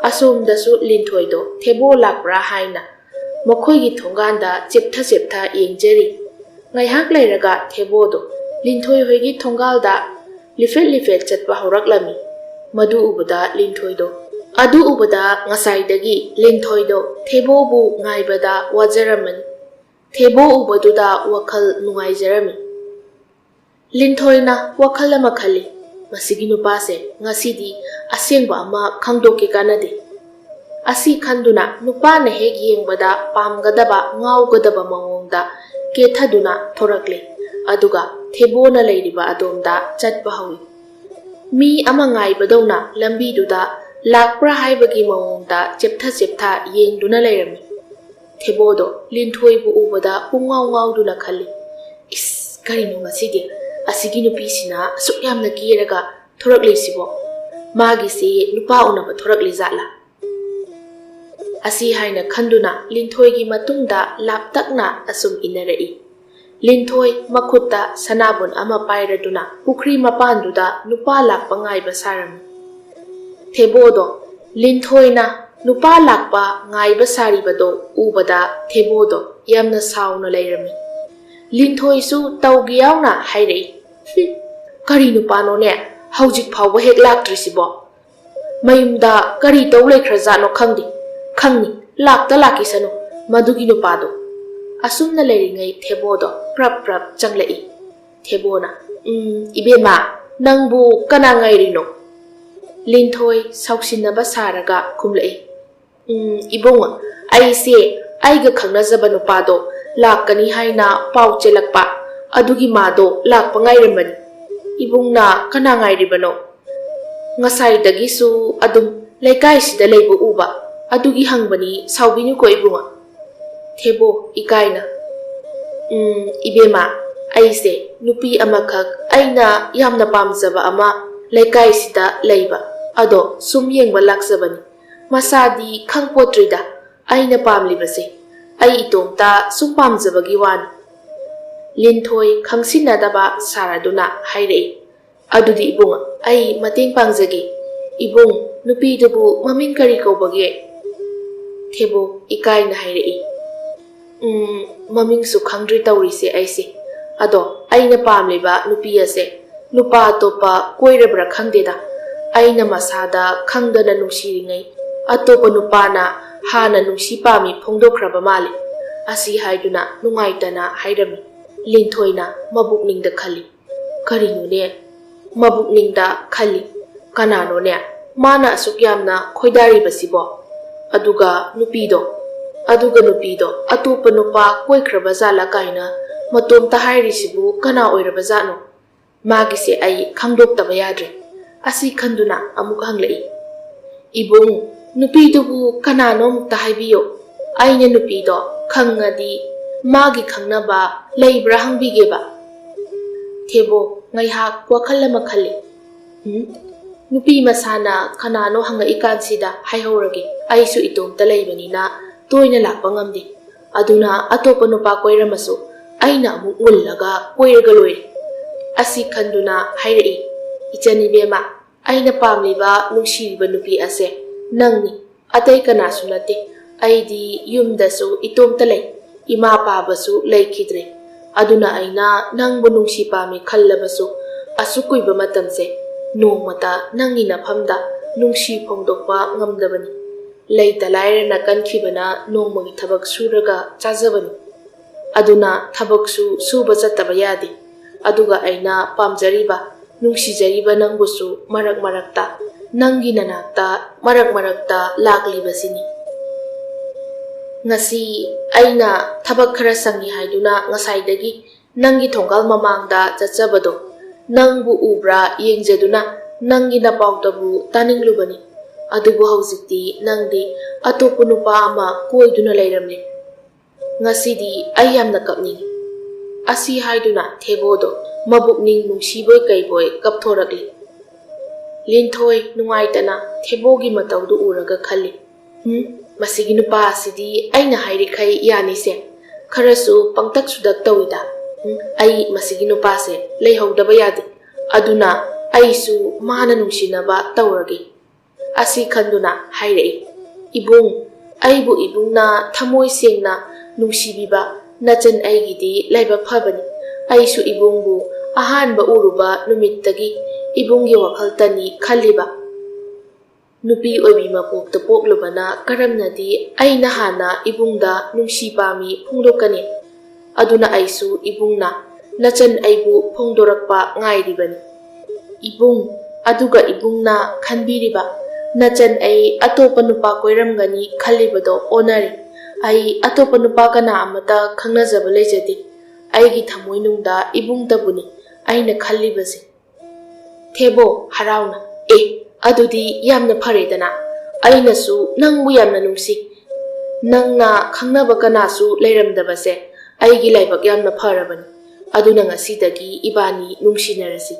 ꯑꯁꯣꯝꯗꯁꯨ ꯂꯤꯟꯊꯣꯏꯗꯣ ꯊꯦꯕꯣ ꯂꯥꯛꯄ꯭ꯔꯥ ꯍꯥꯏꯅ ꯃꯈꯣꯏꯒꯤ ꯊꯣꯡꯒꯥꯟꯗ ꯆꯦꯞꯊ ꯆꯦꯞꯊ ꯌꯦꯡꯖꯔꯤ꯫ ꯉꯥꯏꯍꯥꯛ ꯂꯩꯔꯒ ꯊꯦꯕꯣꯗꯣ ꯂꯤꯟꯊꯣꯏ ꯍꯣꯏꯒꯤ ꯊꯣꯡꯒꯥꯜꯗ ꯂꯤꯐꯦꯠ ꯂꯤꯐꯦꯠ ꯆꯠꯄ ꯍꯧꯔꯛꯂꯝꯃꯤ꯫ ꯃꯗꯨ ꯎꯕꯗ ꯂꯤꯟꯊꯣꯏꯗꯣ, ꯑꯗꯨ ꯎꯕꯗ ꯉꯁꯥꯏꯗꯒꯤ ꯂꯤꯟꯊꯣꯏꯗꯣ ꯊꯦꯕꯣꯕꯨ ꯉꯥꯏꯕꯗ ꯋꯥꯖꯔꯝꯃꯅꯤ꯫ ꯊꯦꯕꯣ ꯎꯕꯗꯨꯗ ꯋꯥꯈꯜ ꯅꯨꯡꯉꯥꯏꯖꯔꯝꯃꯤ꯫ ꯂꯤꯟꯊꯣꯏꯅ ꯋꯥꯈꯜ ꯑꯃ ꯈꯜꯂꯤ, "ꯃꯁꯤꯒꯤ ꯅꯨꯄꯥꯁꯦ ꯉꯁꯤꯗꯤ ꯑꯁꯦꯡꯕ ꯑꯃ ꯈꯪꯗꯣꯛꯀꯦ ꯀꯥꯟꯅꯗꯦ"꯫ ꯑꯁꯤ ꯈꯟꯗꯨꯅ ꯅꯨꯄꯥꯅ ꯍꯦꯛ ꯌꯦꯡꯕꯗ ꯄꯥꯝꯒꯗꯕ, ꯉꯥꯎꯒꯗꯕ ꯃꯑꯣꯡꯗ ꯀꯦꯊꯗꯨꯅ ꯊꯣꯔꯛꯂꯦ꯫ ꯑꯗꯨꯒ ꯊꯦꯕꯣꯅ ꯂꯩꯔꯤꯕ ꯑꯗꯣꯝꯗ ꯆꯠꯄ ꯍꯧꯏ꯫ ꯃꯤ ꯑꯃ ꯉꯥꯏꯕꯗꯧꯅ ꯂꯝꯕꯤꯗꯨꯗ ꯂꯥꯛꯄ꯭ꯔꯥ ꯍꯥꯏꯕꯒꯤ ꯃꯑꯣꯡꯗ ꯆꯦꯞꯊ ꯆꯦꯞꯊ ꯌꯦꯡꯗꯨꯅ ꯂꯩꯔꯝꯃꯤ꯫ ꯊꯦꯕꯣꯗꯣ ꯂꯤꯟꯊꯣꯏꯕꯨ ꯎꯕꯗ ꯄꯨꯡꯉꯥꯎ ꯉꯥꯎꯗꯨꯅ ꯈꯜꯂꯤ, "ꯏꯁ, ꯀꯔꯤꯅꯣ ꯉꯁꯤꯗꯤ? ꯑꯁꯤꯒꯤ ꯅꯨꯄꯤꯁꯤꯅ ꯑꯁꯨꯛ ꯌꯥꯝꯅ ꯀꯦꯔꯒ ꯊꯣꯔꯛꯂꯤꯁꯤꯕꯣ? ꯃꯥꯒꯤꯁꯤ ꯅꯨꯄꯥ ꯎꯅꯕ ꯊꯣꯔꯛꯂꯤ ꯖꯥꯠꯂꯥ?" ꯑꯁꯤ ꯍꯥꯏꯅ ꯈꯟꯗꯨꯅ ꯂꯤꯟꯊꯣꯏꯒꯤ ꯃꯇꯨꯡꯗ ꯂꯥꯞꯇꯛꯅ ꯑꯁꯨꯝ ꯏꯟꯅꯔꯛꯏ꯫ ꯂꯤꯟꯊꯣꯏ ꯃꯈꯨꯠꯇ ꯁꯅꯥꯕꯨꯟ ꯑꯃ ꯄꯥꯏꯔꯗꯨꯅ ꯄꯨꯈ꯭ꯔꯤ ꯃꯄꯥꯟꯗꯨꯗ ꯅꯨꯄꯥ ꯂꯥꯛꯄ ꯉꯥꯏꯕ ꯁꯥꯔꯝꯃꯤ꯫ ꯊꯦꯕꯣꯗꯣ ꯂꯤꯟꯊꯣꯏꯅ ꯅꯨꯄꯥ ꯂꯥꯛꯄ ꯉꯥꯏꯕ ꯁꯥꯔꯤꯕꯗꯣ ꯎꯕꯗ ꯊꯦꯕꯣꯗꯣ ꯌꯥꯝꯅ ꯁꯥꯎꯅ ꯂꯩꯔꯝꯃꯤ꯫ ꯂꯤꯟꯊꯣꯏꯁꯨ ꯇꯧꯒꯦ ꯌꯥꯎꯅ ꯍꯥꯏꯔꯛꯏ, "ꯍꯨꯝ, ꯀꯔꯤ ꯅꯨꯄꯥꯅꯣꯅꯦ? ꯍꯧꯖꯤꯛ ꯐꯥꯎꯕ ꯍꯦꯛ ꯂꯥꯛꯇ꯭ꯔꯤꯁꯤꯕꯣ? ꯃꯌꯨꯝꯗ ꯀꯔꯤ ꯇꯧ ꯂꯩꯈ꯭ꯔꯖꯥꯠꯅꯣ ꯈꯪꯗꯦ, ꯈꯪꯅꯤ, ꯂꯥꯛꯇ ꯂꯥꯛꯈꯤꯁꯅꯨ ꯃꯗꯨꯒꯤ ꯅꯨꯄꯥꯗꯣ"꯫ ꯑꯁꯨꯝꯅ ꯂꯩꯔꯤꯉꯩ ꯊꯦꯕꯣꯗꯣ ꯄ꯭ꯔꯞ ꯄ꯭ꯔꯞ ꯆꯪꯂꯛꯏ꯫ ꯊꯦꯕꯣꯅ, "ꯎꯝ, ꯏꯕꯦꯝꯃ, ꯅꯪꯕꯨ ꯀꯅꯥ ꯉꯥꯏꯔꯤꯅꯣ?" ꯂꯤꯟꯊꯣꯏ ꯁꯥꯎꯁꯤꯟꯅꯕ ꯁꯥꯔꯒ ꯈꯨꯝꯂꯛꯏ, "ꯎꯝ, ꯏꯕꯨꯡ, ꯑꯩꯁꯦ ꯑꯩꯒ ꯈꯪꯅꯖꯕ ꯅꯨꯄꯥꯗꯣ ꯂꯥꯛꯀꯅꯤ ꯍꯥꯏꯅ ꯄꯥꯎ ꯆꯦꯜꯂꯛꯄ, ꯑꯗꯨꯒꯤ ꯃꯥꯗꯣ ꯂꯥꯛꯄ ꯉꯥꯏꯔꯝꯕꯅꯤ꯫ ꯏꯕꯨꯡꯅ ꯀꯅꯥ ꯉꯥꯏꯔꯤꯕꯅꯣ?" "ꯉꯁꯥꯏꯗꯒꯤꯁꯨ ꯑꯗꯨꯝ ꯂꯩꯀꯥꯏꯁꯤꯗ ꯂꯩꯕ ꯎꯕ, ꯑꯗꯨꯒꯤ ꯍꯪꯕꯅꯤ, ꯁꯥꯎꯕꯤꯅꯨꯀꯣ ꯏꯕꯨꯡꯉꯣ"꯫ ꯊꯦꯕꯣ ꯏꯀꯥꯏꯅ, "ꯎꯝ, ꯏꯕꯦꯝꯃ, ꯑꯩꯁꯦ ꯅꯨꯄꯤ ꯑꯃꯈꯛ ꯑꯩꯅ ꯌꯥꯝꯅ ꯄꯥꯝꯖꯕ ꯑꯃ ꯂꯩꯀꯥꯏꯁꯤꯗ ꯂꯩꯕ, ꯑꯗꯣ ꯁꯨꯝ ꯌꯦꯡꯕ ꯂꯥꯛꯆꯕꯅꯤ꯫ ꯃꯁꯥꯗꯤ ꯈꯪꯄꯣꯠꯇ꯭ꯔꯤꯗ ꯑꯩꯅ ꯄꯥꯝꯂꯤꯕꯁꯦ, ꯑꯩ ꯏꯇꯣꯝꯇ ꯁꯨꯝ ꯄꯥꯝꯖꯕꯒꯤ ꯋꯥꯅꯤ"꯫ ꯂꯤꯟꯊꯣꯏ ꯈꯪꯁꯤꯟꯅꯗꯕ ꯁꯥꯔꯗꯨꯅ ꯍꯥꯏꯔꯛꯏ, "ꯑꯗꯨꯗꯤ ꯏꯕꯨꯡ, ꯑꯩ ꯃꯇꯦꯡ ꯄꯥꯡꯖꯒꯦ꯫ ꯏꯕꯨꯡ, ꯅꯨꯄꯤꯗꯨꯕꯨ ꯃꯃꯤꯡ ꯀꯔꯤ ꯀꯧꯕꯒꯦ?" ꯊꯦꯕꯣ ꯏꯀꯥꯏꯅ ꯍꯥꯏꯔꯛꯏ, "ꯎꯝ, ꯃꯃꯤꯡꯁꯨ ꯈꯪꯗ꯭ꯔꯤ ꯇꯧꯔꯤꯁꯦ ꯑꯩꯁꯦ꯫ ꯑꯗꯣ ꯑꯩꯅ ꯄꯥꯝꯂꯤꯕ ꯅꯨꯄꯤ ꯑꯁꯦ ꯅꯨꯄꯥ ꯑꯇꯣꯞꯄ ꯀꯣꯏꯔꯕ꯭ꯔꯥ ꯈꯪꯗꯦꯗ, ꯑꯩꯅ ꯃꯁꯥꯗ ꯈꯪꯗꯅ ꯅꯨꯡꯁꯤꯔꯤꯉꯩ ꯑꯇꯣꯞꯄ ꯅꯨꯄꯥꯅ ꯍꯥꯟꯅ ꯅꯨꯡꯁꯤ ꯄꯥꯝꯃꯤ ꯐꯣꯡꯗꯣꯛꯈ꯭ꯔꯕ ꯃꯥꯜꯂꯦ"꯫ ꯑꯁꯤ ꯍꯥꯏꯗꯨꯅ ꯅꯨꯡꯉꯥꯏꯇꯅ ꯍꯥꯏꯔꯝꯃꯤ꯫ ꯂꯤꯟꯊꯣꯏꯅ ꯃꯕꯨꯛꯅꯤꯡꯗ ꯈꯜꯂꯤ, "ꯀꯔꯤꯅꯣꯅꯦ?" ꯃꯕꯨꯛꯅꯤꯡꯗ ꯈꯜꯂꯤ, "ꯀꯅꯥꯅꯣꯅꯦ ꯃꯥꯅ ꯑꯁꯨꯛ ꯌꯥꯝꯅ ꯈꯣꯏꯗꯥꯔꯤꯕꯁꯤꯕꯣ? ꯑꯗꯨꯒ ꯅꯨꯄꯤꯗꯣ, ꯑꯗꯨꯒ ꯅꯨꯄꯤꯗꯣ ꯑꯇꯣꯞꯄ ꯅꯨꯄꯥ ꯀꯣꯏꯈ꯭ꯔꯕ ꯖꯥꯠꯂꯥ ꯀꯥꯏꯅ ꯃꯇꯣꯝꯇ ꯍꯥꯏꯔꯤꯁꯤꯕꯨ ꯀꯅꯥ ꯑꯣꯏꯔꯕ ꯖꯥꯠꯅꯣ? ꯃꯥꯒꯤꯁꯦ ꯑꯩ ꯈꯪꯗꯣꯛꯇꯕ ꯌꯥꯗ꯭ꯔꯦ"꯫ ꯑꯁꯤ ꯈꯟꯗꯨꯅ ꯑꯃꯨꯛ ꯍꯪꯂꯛꯏ, "ꯏꯕꯨꯡ, ꯅꯨꯄꯤꯗꯨꯕꯨ ꯀꯅꯥꯅꯣ ꯑꯃꯨꯛꯇ ꯍꯥꯏꯕꯤꯌꯨ꯫ ꯑꯩꯅ ꯅꯨꯄꯤꯗꯣ ꯈꯪꯉꯗꯤ ꯃꯥꯒꯤ ꯈꯪꯅꯕ ꯂꯩꯕ꯭ꯔꯥ ꯍꯪꯕꯤꯒꯦꯕ?" ꯊꯦꯕꯣ ꯉꯥꯏꯍꯥꯛ ꯋꯥꯈꯜ ꯑꯃ ꯈꯜꯂꯤ꯫ "ꯎꯝ, ꯅꯨꯄꯤ ꯃꯁꯥꯅ ꯀꯅꯥꯅꯣ ꯍꯪꯉꯛꯏꯀꯥꯟꯁꯤꯗ ꯍꯥꯏꯍꯧꯔꯒꯦ꯫ ꯑꯩꯁꯨ ꯏꯇꯣꯝꯇ ꯂꯩꯕꯅꯤꯅ ꯇꯣꯏꯅ ꯂꯥꯛꯄ ꯉꯝꯗꯦ꯫ ꯑꯗꯨꯅ ꯑꯇꯣꯞꯄ ꯅꯨꯄꯥ ꯀꯣꯏꯔꯝꯃꯁꯨ ꯑꯩꯅ ꯑꯃꯨꯛ ꯃꯨꯜꯂꯒ ꯀꯣꯏꯔꯒ ꯂꯣꯏꯔꯦ꯫" ꯑꯁꯤ ꯈꯟꯗꯨꯅ ꯍꯥꯏꯔꯛꯏ, "ꯏꯆꯟ ꯏꯕꯦꯝꯃ, ꯑꯩꯅ ꯄꯥꯝꯂꯤꯕ, ꯅꯨꯡꯁꯤꯔꯤꯕ ꯅꯨꯄꯤ ꯑꯁꯦ ꯅꯪꯅꯤ, ꯑꯇꯩ ꯀꯅꯥꯁꯨ ꯅꯠꯇꯦ꯫ ꯑꯩꯗꯤ ꯌꯨꯝꯗꯁꯨ ꯏꯇꯣꯝꯇ ꯂꯩ, ꯏꯃꯥ ꯄꯥꯕꯁꯨ ꯂꯩꯈꯤꯗ꯭ꯔꯦ꯫ ꯑꯗꯨꯅ ꯑꯩꯅ ꯅꯪꯕꯨ ꯅꯨꯡꯁꯤ ꯄꯥꯝꯃꯤ ꯈꯜꯂꯕꯁꯨ, ꯑꯁꯨꯛ ꯀꯨꯏꯕ ꯃꯇꯝꯁꯦ ꯅꯣꯡꯃꯇ ꯅꯪꯒꯤ ꯅꯐꯝꯗ ꯅꯨꯡꯁꯤ ꯐꯣꯡꯗꯣꯛꯄ ꯉꯝꯗꯕꯅꯤ꯫ ꯂꯩꯇ ꯂꯥꯏꯔꯅ ꯀꯟꯈꯤꯕꯅ ꯅꯣꯡꯃꯒꯤ ꯊꯕꯛ ꯁꯨꯔꯒ ꯆꯥꯖꯕꯅꯤ꯫ ꯑꯗꯨꯅ ꯊꯕꯛꯁꯨ ꯁꯨꯕ ꯆꯠꯇꯕ ꯌꯥꯗꯦ꯫ ꯑꯗꯨꯒ ꯑꯩꯅ ꯄꯥꯝꯖꯔꯤꯕ, ꯅꯨꯡꯁꯤꯖꯔꯤꯕ ꯅꯪꯕꯨꯁꯨ ꯃꯔꯛ ꯃꯔꯛꯇ ꯅꯪꯒꯤ ꯅꯅꯥꯛꯇ ꯃꯔꯛ ꯃꯔꯛꯇ ꯂꯥꯛꯂꯤꯕꯁꯤꯅꯤ꯫ ꯉꯁꯤ ꯑꯩꯅ ꯊꯕꯛ ꯈꯔ ꯁꯪꯉꯤ ꯍꯥꯏꯗꯨꯅ ꯉꯁꯥꯏꯗꯒꯤ ꯅꯪꯒꯤ ꯊꯣꯡꯒꯥꯜ ꯃꯃꯥꯡꯗ ꯆꯠꯆꯕꯗꯣ, ꯅꯪꯕꯨ ꯎꯕ꯭ꯔꯥ ꯌꯦꯡꯖꯗꯨꯅ ꯅꯪꯒꯤ ꯅꯄꯥꯎꯇꯕꯨ ꯇꯥꯅꯤꯡꯂꯨꯕꯅꯤ꯫ ꯑꯗꯨꯕꯨ ꯍꯧꯖꯤꯛꯇꯤ ꯅꯪꯗꯤ ꯑꯇꯣꯞꯄ ꯅꯨꯄꯥ ꯑꯃ ꯀꯣꯏꯗꯨꯅ ꯂꯩꯔꯝꯂꯦ꯫ ꯉꯁꯤꯗꯤ ꯑꯩ ꯌꯥꯝꯅ ꯀꯞꯅꯤꯡꯏ꯫" ꯑꯁꯤ ꯍꯥꯏꯗꯨꯅ ꯊꯦꯕꯣꯗꯣ ꯃꯕꯨꯛꯅꯤꯡ ꯅꯨꯡꯁꯤꯕꯣꯏ ꯀꯩꯕꯣꯏ ꯀꯞꯊꯣꯔꯛꯂꯤ꯫ ꯂꯤꯟꯊꯣꯏ ꯅꯨꯡꯉꯥꯏꯇꯅ ꯊꯦꯕꯣꯒꯤ ꯃꯇꯧꯗꯨ ꯎꯔꯒ ꯈꯜꯂꯤ, "ꯎꯝ, ꯃꯁꯤꯒꯤ ꯅꯨꯄꯥ ꯑꯁꯤꯗꯤ ꯑꯩꯅ ꯍꯥꯏꯔꯤꯈꯩ ꯌꯥꯅꯤꯁꯦ꯫ ꯈꯔꯁꯨ ꯄꯪꯇꯛ ꯁꯨꯗꯛ ꯇꯧꯏꯗ꯫ ꯎꯝ, ꯑꯩ ꯃꯁꯤꯒꯤ ꯅꯨꯄꯥꯁꯦ ꯂꯩꯍꯧꯗꯕ ꯌꯥꯗꯦ꯫ ꯑꯗꯨꯅ ꯑꯩꯁꯨ ꯃꯥꯅ ꯅꯨꯡꯁꯤꯅꯕ ꯇꯧꯔꯒꯦ꯫" ꯑꯁꯤ ꯈꯟꯗꯨꯅ ꯍꯥꯏꯔꯛꯏ, "ꯏꯕꯨꯡ, ꯑꯩꯕꯨ ꯏꯕꯨꯡꯅ ꯊꯃꯣꯏ ꯁꯦꯡꯅ ꯅꯨꯡꯁꯤꯕꯤꯕ ꯅꯆꯟ ꯑꯩꯒꯤꯗꯤ ꯂꯥꯏꯕꯛ ꯐꯕꯅꯤ꯫ ꯑꯩꯁꯨ ꯏꯕꯨꯡꯕꯨ ꯑꯍꯥꯟꯕ ꯎꯔꯨꯕ ꯅꯨꯃꯤꯠꯇꯒꯤ ꯏꯕꯨꯡꯒꯤ ꯋꯥꯈꯜꯇꯅꯤ ꯈꯜꯂꯤꯕ꯫ ꯅꯨꯄꯤ ꯑꯣꯏꯕꯤ ꯃꯄꯣꯛꯇ ꯄꯣꯛꯂꯨꯕꯅ ꯀꯔꯝꯅꯗꯤ ꯑꯩꯅ ꯍꯥꯟꯅ ꯏꯕꯨꯡꯗ ꯅꯨꯡꯁꯤ ꯄꯥꯝꯃꯤ ꯐꯣꯡꯗꯣꯛꯀꯅꯤ? ꯑꯗꯨꯅ ꯑꯩꯁꯨ ꯏꯕꯨꯡꯅ ꯅꯆꯟ ꯑꯩꯕꯨ ꯐꯣꯡꯗꯣꯔꯛꯄ ꯉꯥꯏꯔꯤꯕꯅꯤ꯫" ꯏꯕꯨꯡ, ꯑꯗꯨꯒ ꯏꯕꯨꯡꯅ ꯈꯟꯕꯤꯔꯤꯕ ꯅꯆꯟ ꯑꯩ ꯑꯇꯣꯞꯄ ꯅꯨꯄꯥ ꯀꯣꯏꯔꯝꯒꯅꯤ ꯈꯜꯂꯤꯕꯗꯣ ꯑꯣꯟꯅꯔꯦ꯫ ꯑꯩ ꯑꯇꯣꯞꯄ ꯅꯨꯄꯥ ꯀꯅꯥ ꯑꯃꯠꯇ ꯈꯪꯅꯖꯕ ꯂꯩꯖꯗꯦ꯫ ꯑꯩꯒꯤ ꯊꯃꯣꯏꯅꯨꯡꯗ ꯏꯕꯨꯡꯇꯕꯨꯅꯤ ꯑꯩꯅ ꯈꯜꯂꯤꯕꯁꯦ꯫ ꯊꯦꯕꯣ ꯍꯔꯥꯎꯅ, "ꯑꯦ, ꯑꯗꯨꯗꯤ ꯌꯥꯝꯅ ꯐꯔꯦꯗꯅ꯫ ꯑꯩꯅꯁꯨ ꯅꯪꯕꯨ ꯌꯥꯝꯅ ꯅꯨꯡꯁꯤ꯫ ꯅꯪꯅ ꯈꯪꯅꯕ ꯀꯅꯥꯁꯨ ꯂꯩꯔꯝꯗꯕꯁꯦ ꯑꯩꯒꯤ ꯂꯥꯏꯕꯛ ꯌꯥꯝꯅ ꯐꯔꯕꯅꯤ꯫ ꯑꯗꯨꯅ ꯉꯁꯤꯗꯒꯤ ꯏꯕꯥꯅꯤ ꯅꯨꯡꯁꯤꯅꯔꯁꯤ꯫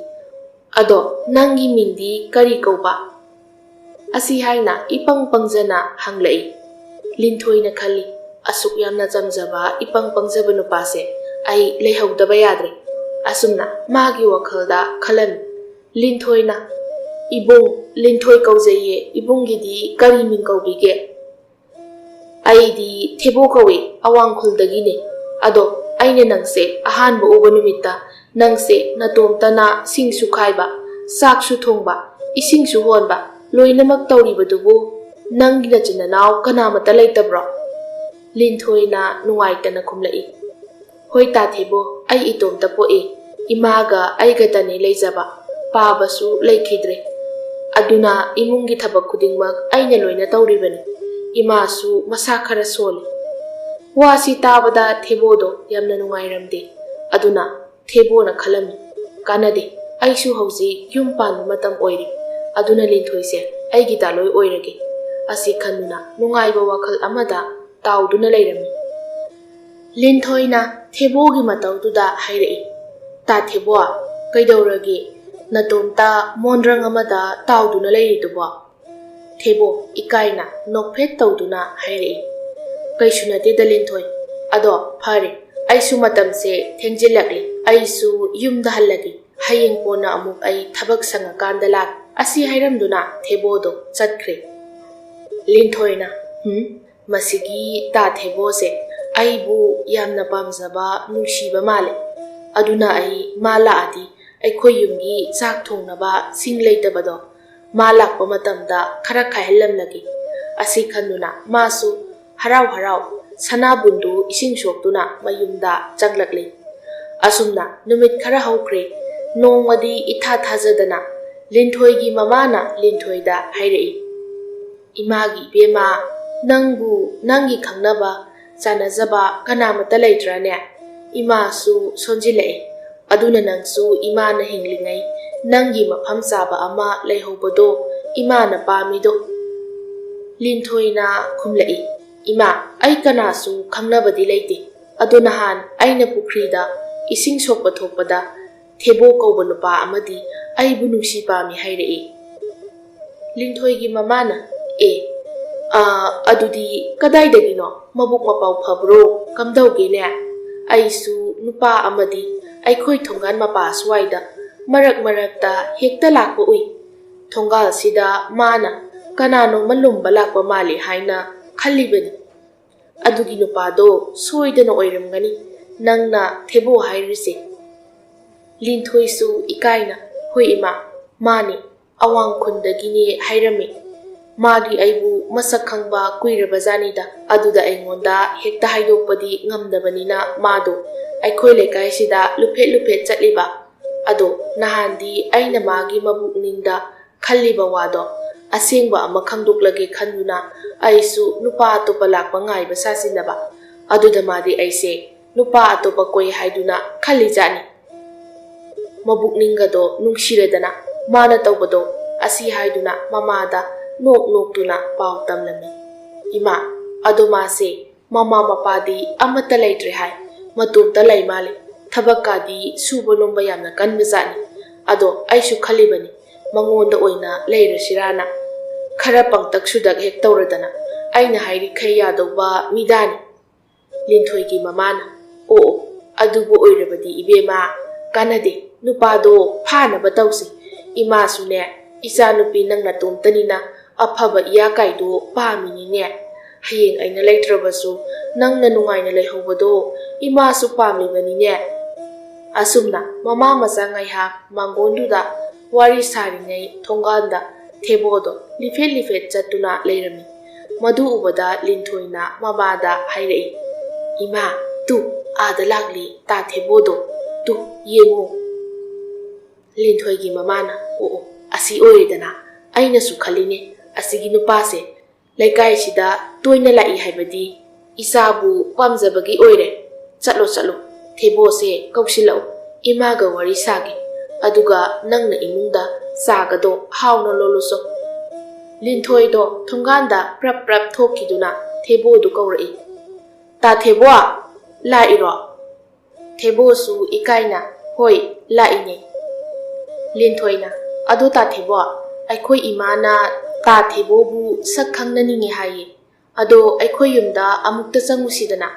ꯑꯗꯣ ꯅꯪꯒꯤ ꯃꯤꯡꯗꯤ ꯀꯔꯤ ꯀꯧꯕ?" ꯑꯁꯤ ꯍꯥꯏꯅ ꯏꯄꯪ ꯄꯪꯖꯅ ꯍꯪꯂꯛꯏ꯫ ꯂꯤꯟꯊꯣꯏꯅ ꯈꯜꯂꯤ, "ꯑꯁꯨꯛ ꯌꯥꯝꯅ ꯆꯝꯖꯕ, ꯏꯄꯪ ꯄꯪꯖꯕ ꯅꯨꯄꯥꯁꯦ ꯑꯩ ꯂꯩꯍꯧꯗꯕ ꯌꯥꯗ꯭ꯔꯦ꯫" ꯑꯁꯨꯝꯅ ꯃꯥꯒꯤ ꯋꯥꯈꯜꯗ ꯈꯜꯂꯝꯃꯤ꯫ ꯂꯤꯟꯊꯣꯏꯅ, "ꯏꯕꯨꯡ, ꯂꯤꯟꯊꯣꯏ ꯀꯧꯖꯩꯌꯦ, ꯏꯕꯨꯡꯒꯤꯗꯤ ꯀꯔꯤ ꯃꯤꯡ ꯀꯧꯕꯤꯒꯦ?" "ꯑꯩꯗꯤ ꯊꯦꯕꯣ ꯀꯧꯏ, ꯑꯋꯥꯡ ꯈꯨꯜꯗꯒꯤꯅꯦ꯫ ꯑꯗꯣ ꯑꯩꯅ ꯅꯪꯁꯦ ꯑꯍꯥꯟꯕ ꯎꯕ ꯅꯨꯃꯤꯠꯇ ꯅꯪꯁꯦ ꯅꯇꯣꯝꯇꯅ ꯁꯤꯡꯁꯨ ꯈꯥꯏꯕ, ꯆꯥꯛꯁꯨ ꯊꯣꯡꯕ, ꯏꯁꯤꯡꯁꯨ ꯍꯣꯟꯕ, ꯂꯣꯏꯅꯃꯛ ꯇꯧꯔꯤꯕꯗꯨꯕꯨ ꯅꯪꯒꯤ ꯅꯆꯤꯟ ꯅꯅꯥꯎ ꯀꯅꯥꯃꯠꯇ ꯂꯩꯇꯕ꯭ꯔꯣ?" ꯂꯤꯟꯊꯣꯏꯅ ꯅꯨꯡꯉꯥꯏꯇꯅ ꯈꯨꯝꯂꯛꯏ, "ꯍꯣꯏ ꯇꯥ ꯊꯦꯕꯣ, ꯑꯩ ꯏꯇꯣꯝꯇ ꯄꯣꯛꯏ꯫ ꯏꯃꯥꯒ ꯑꯩꯒꯇꯅꯤ ꯂꯩꯖꯕ꯫ ꯄꯥꯕꯁꯨ ꯂꯩꯈꯤꯗ꯭ꯔꯦ꯫ ꯑꯗꯨꯅ ꯏꯃꯨꯡꯒꯤ ꯊꯕꯛ ꯈꯨꯗꯤꯡꯃꯛ ꯑꯩꯅ ꯂꯣꯏꯅ ꯇꯧꯔꯤꯕꯅꯤ꯫ ꯏꯃꯥꯁꯨ ꯃꯁꯥ ꯈꯔ ꯁꯣꯜꯂꯤ꯫" ꯋꯥꯁꯤ ꯇꯥꯕꯗ ꯊꯦꯕꯣꯗꯣ ꯌꯥꯝꯅ ꯅꯨꯡꯉꯥꯏꯔꯝꯗꯦ꯫ ꯑꯗꯨꯅ ꯊꯦꯕꯣꯅ ꯈꯜꯂꯝꯃꯤ, "ꯀꯥꯟꯅꯗꯦ, ꯑꯩꯁꯨ ꯍꯧꯖꯤꯛ ꯌꯨꯝ ꯄꯥꯟꯕ ꯃꯇꯝ ꯑꯣꯏꯔꯦ꯫ ꯑꯗꯨꯅ ꯂꯤꯟꯊꯣꯏꯁꯦ ꯑꯩꯒꯤ ꯗꯥ ꯂꯣꯏ ꯑꯣꯏꯔꯒꯦ꯫" ꯑꯁꯤ ꯈꯟꯗꯨꯅ ꯅꯨꯡꯉꯥꯏꯕ ꯋꯥꯈꯜ ꯑꯃꯗ ꯇꯥꯎꯗꯨꯅ ꯂꯩꯔꯝꯃꯤ꯫ ꯂꯤꯟꯊꯣꯏꯅ ꯊꯦꯕꯣꯒꯤ ꯃꯇꯧꯗꯨꯗ ꯍꯥꯏꯔꯛꯏ, "ꯇꯥ ꯊꯦꯕꯣ, ꯀꯩꯗꯧꯔꯒꯦ? ꯅꯇꯣꯝꯇ ꯃꯣꯟꯗ꯭ꯔꯪ ꯑꯃꯗ ꯇꯥꯎꯗꯨꯅ ꯂꯩꯔꯤꯗꯨꯕꯣ?" ꯊꯦꯕꯣ ꯏꯀꯥꯏꯅ ꯅꯣꯛꯐꯦꯠ ꯇꯧꯗꯨꯅ ꯍꯥꯏꯔꯛꯏ, "ꯀꯩꯁꯨ ꯅꯠꯇꯦꯗ ꯂꯤꯟꯊꯣꯏ꯫ ꯑꯗꯣ ꯐꯔꯦ, ꯑꯩꯁꯨ ꯃꯇꯝꯁꯦ ꯊꯦꯡꯖꯤꯜꯂꯛꯂꯦ꯫ ꯑꯩꯁꯨ ꯌꯨꯝꯗ ꯍꯜꯂꯒꯦ꯫ ꯍꯌꯦꯡ ꯀꯣꯟꯅ ꯑꯃꯨꯛ ꯑꯩ ꯊꯕꯛ ꯁꯪꯉꯀꯥꯟꯗ ꯂꯥꯛ꯫" ꯑꯁꯤ ꯍꯥꯏꯔꯝꯗꯨꯅ ꯊꯦꯕꯣꯗꯣ ꯆꯠꯈ꯭ꯔꯦ꯫ ꯂꯤꯟꯊꯣꯏꯅ, "ꯍꯨꯝ, ꯃꯁꯤꯒꯤ ꯇꯥ ꯊꯦꯕꯣꯁꯦ ꯑꯩꯕꯨ ꯌꯥꯝꯅ ꯄꯥꯝꯖꯕ, ꯅꯨꯡꯁꯤꯕ ꯃꯥꯜꯂꯦ꯫ ꯑꯗꯨꯅ ꯑꯩ ꯃꯥ ꯂꯥꯛꯑꯗꯤ ꯑꯩꯈꯣꯏ ꯌꯨꯝꯒꯤ ꯆꯥꯛ ꯊꯣꯡꯅꯕ ꯁꯤꯡ ꯂꯩꯇꯕꯗꯣ ꯃꯥ ꯂꯥꯛꯄ ꯃꯇꯝꯗ ꯈꯔ ꯈꯥꯏꯍꯜꯂꯝꯂꯒꯦ꯫" ꯑꯁꯤ ꯈꯟꯗꯨꯅ ꯃꯥꯁꯨ ꯍꯔꯥꯎ ꯍꯔꯥꯎ ꯁꯅꯥꯕꯨꯟꯗꯨ ꯏꯁꯤꯡ ꯁꯣꯛꯇꯨꯅ ꯃꯌꯨꯝꯗ ꯆꯪꯂꯛꯂꯤ꯫ ꯑꯁꯨꯝꯅ ꯅꯨꯃꯤꯠ ꯈꯔ ꯍꯧꯈ꯭ꯔꯦ꯫ ꯅꯣꯡꯃꯗꯤ ꯏꯊꯥ ꯊꯥꯖꯗꯅ ꯂꯤꯟꯊꯣꯏꯒꯤ ꯃꯃꯥꯅ ꯂꯤꯟꯊꯣꯏꯗ ꯍꯥꯏꯔꯛꯏ, "ꯏꯃꯥꯒꯤ ꯏꯕꯦꯝꯃ, ꯅꯪꯕꯨ ꯅꯪꯒꯤ ꯈꯪꯅꯕ ꯆꯥꯟꯅꯖꯕ ꯀꯅꯥꯃꯠꯇ ꯂꯩꯇ꯭ꯔꯅꯦ? ꯏꯃꯥꯁꯨ ꯁꯣꯟꯖꯤꯜꯂꯛꯑꯦ꯫ ꯑꯗꯨꯅ ꯅꯪꯁꯨ ꯏꯃꯥꯅ ꯍꯤꯡꯂꯤꯉꯩ ꯅꯪꯒꯤ ꯃꯐꯝ ꯆꯥꯕ ꯑꯃ ꯂꯩꯍꯧꯕꯗꯣ ꯏꯃꯥꯅ ꯄꯥꯝꯃꯤꯗꯣ꯫ ꯂꯤꯟꯊꯣꯏꯅ ꯈꯨꯝꯂꯛꯏ, "ꯏꯃꯥ, ꯑꯩ ꯀꯅꯥꯁꯨ ꯈꯪꯅꯕꯗꯤ ꯂꯩꯇꯦ꯫ ꯑꯗꯣ ꯅꯍꯥꯟ ꯑꯩꯅ ꯄꯨꯈ꯭ꯔꯤꯗ ꯏꯁꯤꯡ ꯁꯣꯛꯄ ꯊꯣꯛꯄꯗ ꯊꯦꯕꯣ ꯀꯧꯕ ꯅꯨꯄꯥ ꯑꯃꯗꯤ ꯑꯩꯕꯨ ꯅꯨꯡꯁꯤ ꯄꯥꯝꯃꯤ ꯍꯥꯏꯔꯛꯏ꯫" ꯂꯤꯟꯊꯣꯏꯒꯤ ꯃꯃꯥꯅ, "ꯑꯦ, ꯑꯥ, ꯑꯗꯨꯗꯤ ꯀꯗꯥꯏꯗꯒꯤꯅꯣ? ꯃꯕꯨꯛ ꯃꯄꯥꯎ ꯐꯕ꯭ꯔꯣ? ꯀꯝꯗꯧꯒꯦꯅꯦ? ꯑꯩꯁꯨ ꯅꯨꯄꯥ ꯑꯃꯗꯤ ꯑꯩꯈꯣꯏ ꯊꯣꯡꯒꯥꯟ ꯃꯄꯥ ꯁ꯭ꯋꯥꯏꯗ ꯃꯔꯛ ꯃꯔꯛꯇ ꯍꯦꯛꯇ ꯂꯥꯛꯄ ꯎꯏ꯫ ꯊꯣꯡꯒꯥꯜꯁꯤꯗ ꯃꯥꯅ ꯀꯅꯥꯅꯣꯝꯃ ꯂꯨꯝꯕ ꯂꯥꯛꯄ ꯃꯥꯜꯂꯤ ꯍꯥꯏꯅ ꯈꯜꯂꯤꯕꯅꯤ꯫ ꯑꯗꯨꯒꯤ ꯅꯨꯄꯥꯗꯣ ꯁꯣꯏꯗꯅ ꯑꯣꯏꯔꯝꯒꯅꯤ ꯅꯪꯅ ꯊꯦꯕꯣ ꯍꯥꯏꯔꯤꯁꯦ꯫" ꯂꯤꯟꯊꯣꯏꯁꯨ ꯏꯀꯥꯏꯅ, "ꯍꯣꯏ ꯏꯃꯥ, ꯃꯥꯅꯤ, ꯑꯋꯥꯡ ꯈꯨꯟꯗꯒꯤꯅꯦ ꯍꯥꯏꯔꯝꯃꯤ꯫ ꯃꯥꯒꯤ ꯑꯩꯕꯨ ꯃꯁꯛ ꯈꯪꯕ ꯀꯨꯏꯔꯕꯖꯥꯠꯅꯤꯗ꯫ ꯑꯗꯨꯗ ꯑꯩꯉꯣꯟꯗ ꯍꯦꯛꯇ ꯍꯥꯏꯗꯣꯛꯄꯗꯤ ꯉꯝꯗꯕꯅꯤꯅ ꯃꯥꯗꯣ ꯑꯩꯈꯣꯏ ꯂꯩꯀꯥꯏꯁꯤꯗ ꯂꯨꯐꯦꯠ ꯂꯨꯐꯦꯠ ꯆꯠꯂꯤꯕ꯫ ꯑꯗꯣ ꯅꯍꯥꯟꯗꯤ ꯑꯩꯅ ꯃꯥꯒꯤ ꯃꯕꯨꯛꯅꯤꯡꯗ ꯈꯜꯂꯤꯕ ꯋꯥꯗꯣ ꯑꯁꯦꯡꯕ ꯑꯃ ꯈꯪꯗꯣꯛꯂꯒꯦ ꯈꯟꯗꯨꯅ ꯑꯩꯁꯨ ꯅꯨꯄꯥ ꯑꯇꯣꯞꯄ ꯂꯥꯛꯄ ꯉꯥꯏꯕ ꯁꯥꯁꯤꯟꯅꯕ꯫ ꯑꯗꯨꯗ ꯃꯥꯗꯤ ꯑꯩꯁꯦ ꯅꯨꯄꯥ ꯑꯇꯣꯞꯄ ꯀꯣꯏ ꯍꯥꯏꯗꯨꯅ ꯈꯜꯂꯤꯖꯥꯠꯅꯤ꯫ ꯃꯕꯨꯛꯅꯤꯡꯒꯗꯣ ꯅꯨꯡꯁꯤꯔꯗꯅ ꯃꯥꯅ ꯇꯧꯕꯗꯣ ꯑꯁꯤ ꯍꯥꯏꯗꯨꯅ ꯃꯃꯥꯗ ꯅꯣꯛ ꯅꯣꯛꯇꯨꯅ ꯄꯥꯎ ꯇꯝꯂꯝꯃꯤ꯫ ꯏꯃꯥ, ꯑꯗꯣ ꯃꯥꯁꯦ ꯃꯃꯥ ꯃꯄꯥꯗꯤ ꯑꯃꯠꯇ ꯂꯩꯇ꯭ꯔꯦ ꯍꯥꯏ꯫ ꯃꯇꯣꯝꯇ ꯂꯩ ꯃꯥꯜꯂꯦ꯫ ꯊꯕꯛꯀꯥꯗꯤ ꯁꯨꯕ ꯅꯣꯝꯕ ꯌꯥꯝꯅ ꯀꯟꯕꯖꯥꯠꯅꯤ꯫ ꯑꯗꯣ ꯑꯩꯁꯨ ꯈꯜꯂꯤꯕꯅꯤ, ꯃꯉꯣꯟꯗ ꯑꯣꯏꯅ ꯂꯩꯔꯁꯤꯔꯥꯅ꯫ ꯈꯔ ꯄꯪꯇꯛ ꯁꯨꯗꯛ ꯍꯦꯛ ꯇꯧꯔꯗꯅ ꯑꯩꯅ ꯍꯥꯏꯔꯤꯈꯩ ꯌꯥꯗꯧꯕ ꯃꯤꯗꯥꯅꯤ꯫" ꯂꯤꯟꯊꯣꯏꯒꯤ ꯃꯃꯥꯅ, "ꯑꯣ, ꯑꯣ, ꯑꯗꯨꯕꯨ ꯑꯣꯏꯔꯕꯗꯤ ꯏꯕꯦꯝꯃ, ꯀꯥꯟꯅꯗꯦ, ꯅꯨꯄꯥꯗꯣ ꯐꯥꯅꯕ ꯇꯧꯁꯤ꯫ ꯏꯃꯥꯁꯨꯅꯦ, ꯏꯆꯥꯅꯨꯄꯤ ꯅꯪ ꯅꯇꯣꯝꯇꯅꯤꯅ ꯑꯐꯕ ꯏꯌꯥ ꯀꯥꯏꯗꯣ ꯄꯥꯝꯃꯤꯅꯤꯅꯦ꯫ ꯍꯌꯦꯡ ꯑꯩꯅ ꯂꯩꯇ꯭ꯔꯕꯁꯨ ꯅꯪꯅ ꯅꯨꯡꯉꯥꯏꯅ ꯂꯩꯍꯧꯕꯗꯣ ꯏꯃꯥꯁꯨ ꯄꯥꯝꯂꯤꯕꯅꯤꯅꯦ꯫" ꯑꯁꯨꯝꯅ ꯃꯃꯥ ꯃꯆꯥ ꯉꯥꯏꯍꯥꯛ ꯃꯥꯡꯒꯣꯟꯗꯨꯗ ꯋꯥꯔꯤ ꯁꯥꯔꯤꯉꯩ ꯊꯣꯡꯒꯥꯟꯗ ꯊꯦꯕꯣꯗꯣ ꯂꯤꯐꯦꯠ ꯂꯤꯐꯦꯠ ꯆꯠꯇꯨꯅ ꯂꯩꯔꯝꯃꯤ꯫ ꯃꯗꯨ ꯎꯕꯗ ꯂꯤꯟꯊꯣꯏꯅ ꯃꯃꯥꯗ ꯍꯥꯏꯔꯛꯏ, "ꯏꯃꯥ, ꯇꯨ, ꯑꯥꯗ ꯂꯥꯛꯂꯤ ꯇꯥ ꯊꯦꯕꯣꯗꯣ, ꯇꯨ, ꯌꯦꯡꯉꯨ꯫" ꯂꯤꯟꯊꯣꯏꯒꯤ ꯃꯃꯥꯅ, "ꯑꯣ, ꯑꯣ, ꯑꯁꯤ ꯑꯣꯏꯔꯦꯗꯅ, ꯑꯩꯅꯁꯨ ꯈꯜꯂꯤꯅꯦ, ꯑꯁꯤꯒꯤ ꯅꯨꯄꯥꯁꯦ ꯂꯩꯀꯥꯏꯁꯤꯗ ꯇꯣꯏꯅ ꯂꯥꯛꯏ ꯍꯥꯏꯕꯗꯤ ꯏꯆꯥꯕꯨ ꯄꯥꯝꯖꯕꯒꯤ ꯑꯣꯏꯔꯦ꯫ ꯆꯠꯂꯣ, ꯆꯠꯂꯣ, ꯊꯦꯕꯣꯁꯦ ꯀꯧꯁꯤꯜꯂꯛꯎ, ꯏꯃꯥꯒ ꯋꯥꯔꯤ ꯁꯥꯒꯦ, ꯑꯗꯨꯒ ꯅꯪꯅ ꯏꯃꯨꯡꯗ ꯆꯥꯒꯗꯣ ꯍꯥꯎꯅ ꯂꯣꯜꯂꯨꯁꯣ꯫ ꯂꯤꯟꯊꯣꯏꯗꯣ ꯊꯣꯡꯒꯥꯟꯗ ꯄ꯭ꯔꯞ ꯄ꯭ꯔꯞ ꯊꯣꯛꯈꯤꯗꯨꯅ ꯊꯦꯕꯣꯗꯨ ꯀꯧꯔꯛꯏ꯫ "ꯇꯥ ꯊꯦꯕꯣ, ꯂꯥꯛꯏꯔꯣ?" ꯊꯦꯕꯣꯁꯨ ꯏꯀꯥꯏꯅ, "ꯍꯣꯏ, ꯂꯥꯛꯏꯅꯦ꯫" ꯂꯤꯟꯊꯣꯏꯅ, "ꯑꯗꯣ ꯇꯥ ꯊꯦꯕꯣ, ꯑꯩꯈꯣꯏ ꯏꯃꯥꯅ ꯇꯥ ꯊꯦꯕꯣꯕꯨ ꯁꯛ ꯈꯪꯅꯅꯤꯡꯉꯦ ꯍꯥꯏꯌꯦ꯫ ꯑꯗꯣ ꯑꯩꯈꯣꯏ ꯌꯨꯝꯗ ꯑꯃꯨꯛꯇ ꯆꯪꯉꯨꯁꯤꯗꯅ꯫"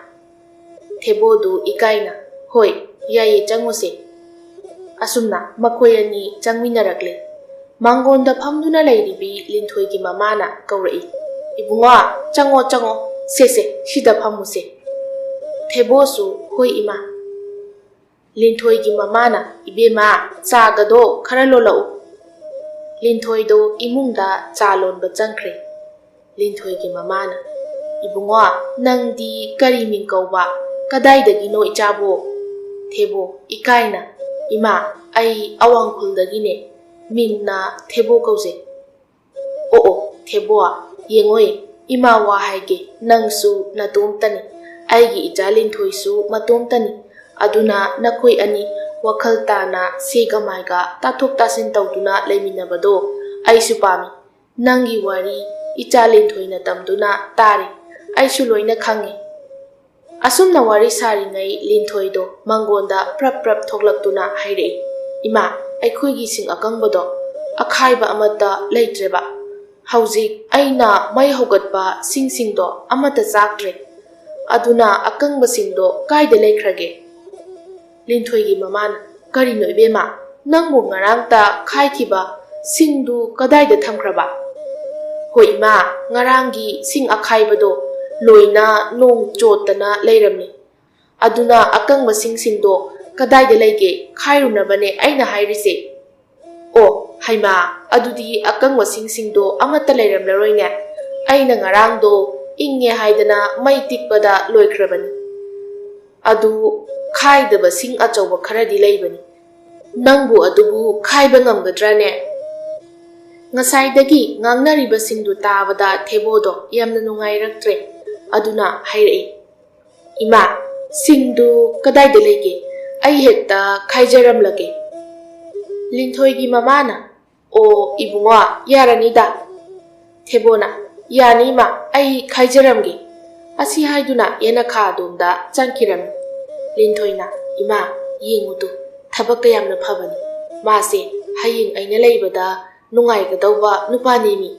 ꯊꯦꯕꯣꯗꯨ ꯏꯀꯥꯏꯅ, "ꯍꯣꯏ, ꯌꯥꯏꯌꯦ, ꯆꯪꯉꯨꯁꯦ꯫" ꯑꯁꯨꯝꯅ ꯃꯈꯣꯏ ꯑꯅꯤ ꯆꯪꯃꯤꯟꯅꯔꯛꯂꯦ꯫ ꯃꯥꯡꯒꯣꯟꯗ ꯐꯝꯗꯨꯅ ꯂꯩꯔꯤꯕꯤ ꯂꯤꯟꯊꯣꯏꯒꯤ ꯃꯃꯥꯅ ꯀꯧꯔꯛꯏ, "ꯏꯕꯨꯡꯉꯣ, ꯆꯪꯉꯣ, ꯆꯪꯉꯣ꯫ ꯁꯦ, ꯁꯦ, ꯁꯤꯗ ꯐꯝꯃꯨꯁꯦ꯫" ꯊꯦꯕꯣꯁꯨ, "ꯍꯣꯏ, ꯏꯃꯥ꯫" ꯂꯤꯟꯊꯣꯏꯒꯤ ꯃꯃꯥꯅ, "ꯏꯕꯦꯝꯃ, ꯆꯥꯒꯗꯣ ꯈꯔ ꯂꯣꯜꯂꯛꯎ꯫" ꯂꯤꯟꯊꯣꯏꯗꯣ ꯏꯃꯨꯡꯗ ꯆꯥ ꯂꯣꯟꯕ ꯆꯪꯈ꯭ꯔꯦ꯫ ꯂꯤꯟꯊꯣꯏꯒꯤ ꯃꯃꯥꯅ, "ꯏꯕꯨꯡꯉꯣ, ꯅꯪꯗꯤ ꯀꯔꯤ ꯃꯤꯡ ꯀꯧꯕ? ꯀꯗꯥꯏꯗꯒꯤꯅꯣ ꯏꯆꯥꯕꯨ?" ꯊꯦꯕꯣ, ꯏꯀꯥꯏꯅ, "ꯏꯃꯥ, ꯑꯩ ꯑꯋꯥꯡꯈꯨꯜꯗꯒꯤꯅꯦ꯫ ꯃꯤꯡꯅ ꯊꯦꯕꯣ ꯀꯧꯖꯩ꯫" "ꯑꯣ, ꯑꯣ, ꯊꯦꯕꯣ, ꯌꯦꯡꯉꯣꯏ, ꯏꯃꯥ ꯋꯥ ꯍꯥꯏꯒꯦ, ꯅꯪꯁꯨ ꯅꯇꯣꯝꯇꯅꯤ, ꯑꯩꯒꯤ ꯏꯆꯥ ꯂꯤꯟꯊꯣꯏꯁꯨ ꯃꯇꯣꯝꯇꯅꯤ꯫ ꯑꯗꯨꯅ ꯅꯈꯣꯏ ꯑꯅꯤ ꯋꯥꯈꯜ ꯇꯥꯅ ꯁꯦꯒ ꯃꯥꯏꯒ ꯇꯥꯊꯣꯛ ꯇꯥꯁꯤꯟ ꯇꯧꯗꯨꯅ ꯂꯩꯃꯤꯟꯅꯕꯗꯣ ꯑꯩꯁꯨ ꯄꯥꯝꯃꯤ꯫ ꯅꯪꯒꯤ ꯋꯥꯔꯤ ꯏꯆꯥ ꯂꯤꯟꯊꯣꯏꯅ ꯇꯝꯗꯨꯅ ꯇꯥꯔꯤ꯫ ꯑꯩꯁꯨ ꯂꯣꯏꯅ ꯈꯪꯉꯤ꯫" ꯑꯁꯨꯝꯅ ꯋꯥꯔꯤ ꯁꯥꯔꯤꯉꯩ ꯂꯤꯟꯊꯣꯏꯗꯣ ꯃꯪꯒꯣꯟꯗ ꯄ꯭ꯔꯞ ꯄ꯭ꯔꯞ ꯊꯣꯛꯂꯛꯇꯨꯅ ꯍꯥꯏꯔꯛꯏ, "ꯏꯃꯥ, ꯑꯩꯈꯣꯏꯒꯤ ꯁꯤꯡ ꯑꯀꯪꯕꯗꯣ ꯑꯈꯥꯏꯕ ꯑꯃꯠꯇ ꯂꯩꯇ꯭ꯔꯦꯕ꯫ ꯍꯧꯖꯤꯛ ꯑꯩꯅ ꯃꯩ ꯍꯧꯒꯠꯄ ꯁꯤꯡꯁꯤꯡꯗꯣ ꯑꯃꯠꯇ ꯆꯥꯛꯇ꯭ꯔꯦ꯫ ꯑꯗꯨꯅ ꯑꯀꯪꯕꯁꯤꯡꯗꯣ ꯀꯥꯏꯗ ꯂꯩꯈ꯭ꯔꯒꯦ?" ꯂꯤꯟꯊꯣꯏꯒꯤ ꯃꯃꯥꯅ, "ꯀꯔꯤꯅꯣ ꯏꯕꯦꯝꯃ, ꯅꯪꯕꯨ ꯉꯔꯥꯡꯇ ꯈꯥꯏꯈꯤꯕ ꯁꯤꯡꯗꯨ ꯀꯗꯥꯏꯗ ꯊꯝꯈ꯭ꯔꯕ?" "ꯍꯣꯏ ꯏꯃꯥ, ꯉꯔꯥꯡꯒꯤ ꯁꯤꯡ ꯑꯈꯥꯏꯕꯗꯣ ꯂꯣꯏꯅ ꯅꯣꯡ ꯆꯣꯠꯇꯅ ꯂꯩꯔꯝꯃꯤ꯫ ꯑꯗꯨꯅ ꯑꯀꯪꯕ ꯁꯤꯡꯁꯤꯡꯗꯣ ꯀꯗꯥꯏꯗ ꯂꯩꯒꯦ ꯈꯥꯏꯔꯨꯅꯕꯅꯦ ꯑꯩꯅ ꯍꯥꯏꯔꯤꯁꯦ꯫" "ꯑꯣ, ꯍꯩꯃꯥ, ꯑꯗꯨꯗꯤ ꯑꯀꯪꯕ ꯁꯤꯡꯁꯤꯡꯗꯣ ꯑꯃꯠꯇ ꯂꯩꯔꯝꯂꯔꯣꯏꯅꯦ꯫ ꯑꯩꯅ ꯉꯔꯥꯡꯗꯣ ꯏꯪꯉꯦ ꯍꯥꯏꯗꯅ ꯃꯩ ꯇꯤꯛꯄꯗ ꯂꯣꯏꯈ꯭ꯔꯕꯅꯤ꯫ ꯑꯗꯨ ꯈꯥꯏꯗꯕ ꯁꯤꯡ ꯑꯆꯧꯕ ꯈꯔꯗꯤ ꯂꯩꯕꯅꯤ꯫ ꯅꯪꯕꯨ ꯑꯗꯨꯕꯨ ꯈꯥꯏꯕ ꯉꯝꯒꯗ꯭ꯔꯥꯅꯦ?" ꯉꯁꯥꯏꯗꯒꯤ ꯉꯥꯡꯅꯔꯤꯕꯁꯤꯡꯗꯨ ꯇꯥꯕꯗ ꯊꯦꯕꯣꯗꯣ ꯌꯥꯝꯅ ꯅꯨꯡꯉꯥꯏꯔꯛꯇ꯭ꯔꯦ꯫ ꯑꯗꯨꯅ ꯍꯥꯏꯔꯛꯏ, "ꯏꯃꯥ, ꯁꯤꯡꯗꯨ ꯀꯗꯥꯏꯗ ꯂꯩꯒꯦ? ꯑꯩ ꯍꯦꯛꯇ ꯈꯥꯏꯖꯔꯝꯂꯒꯦ꯫ ꯂꯤꯟꯊꯣꯏꯒꯤ ꯃꯃꯥꯅ, "ꯑꯣ, ꯏꯕꯨꯡꯉꯣ, ꯌꯥꯔꯅꯤꯗ꯫" ꯊꯦꯕꯣꯅ, "ꯌꯥꯅꯤ, ꯏꯃꯥ, ꯑꯩ ꯈꯥꯏꯖꯔꯝꯒꯦ꯫" ꯑꯁꯤ ꯍꯥꯏꯗꯨꯅ ꯌꯦꯅꯈꯥ ꯑꯗꯣꯝꯗ ꯆꯪꯈꯤꯔꯝꯃꯤ꯫ ꯂꯤꯟꯊꯣꯏꯅ, "ꯏꯃꯥ, ꯌꯦꯡꯉꯨꯇꯨ, ꯊꯕꯛ ꯀꯌꯥꯝꯅ ꯐꯕꯅꯤ꯫ ꯃꯥꯁꯦ ꯍꯌꯦꯡ ꯑꯩꯅ ꯂꯩꯕꯗ ꯅꯨꯡꯉꯥꯏꯒꯗꯧꯕ ꯅꯨꯄꯥꯅꯦꯃꯤ꯫"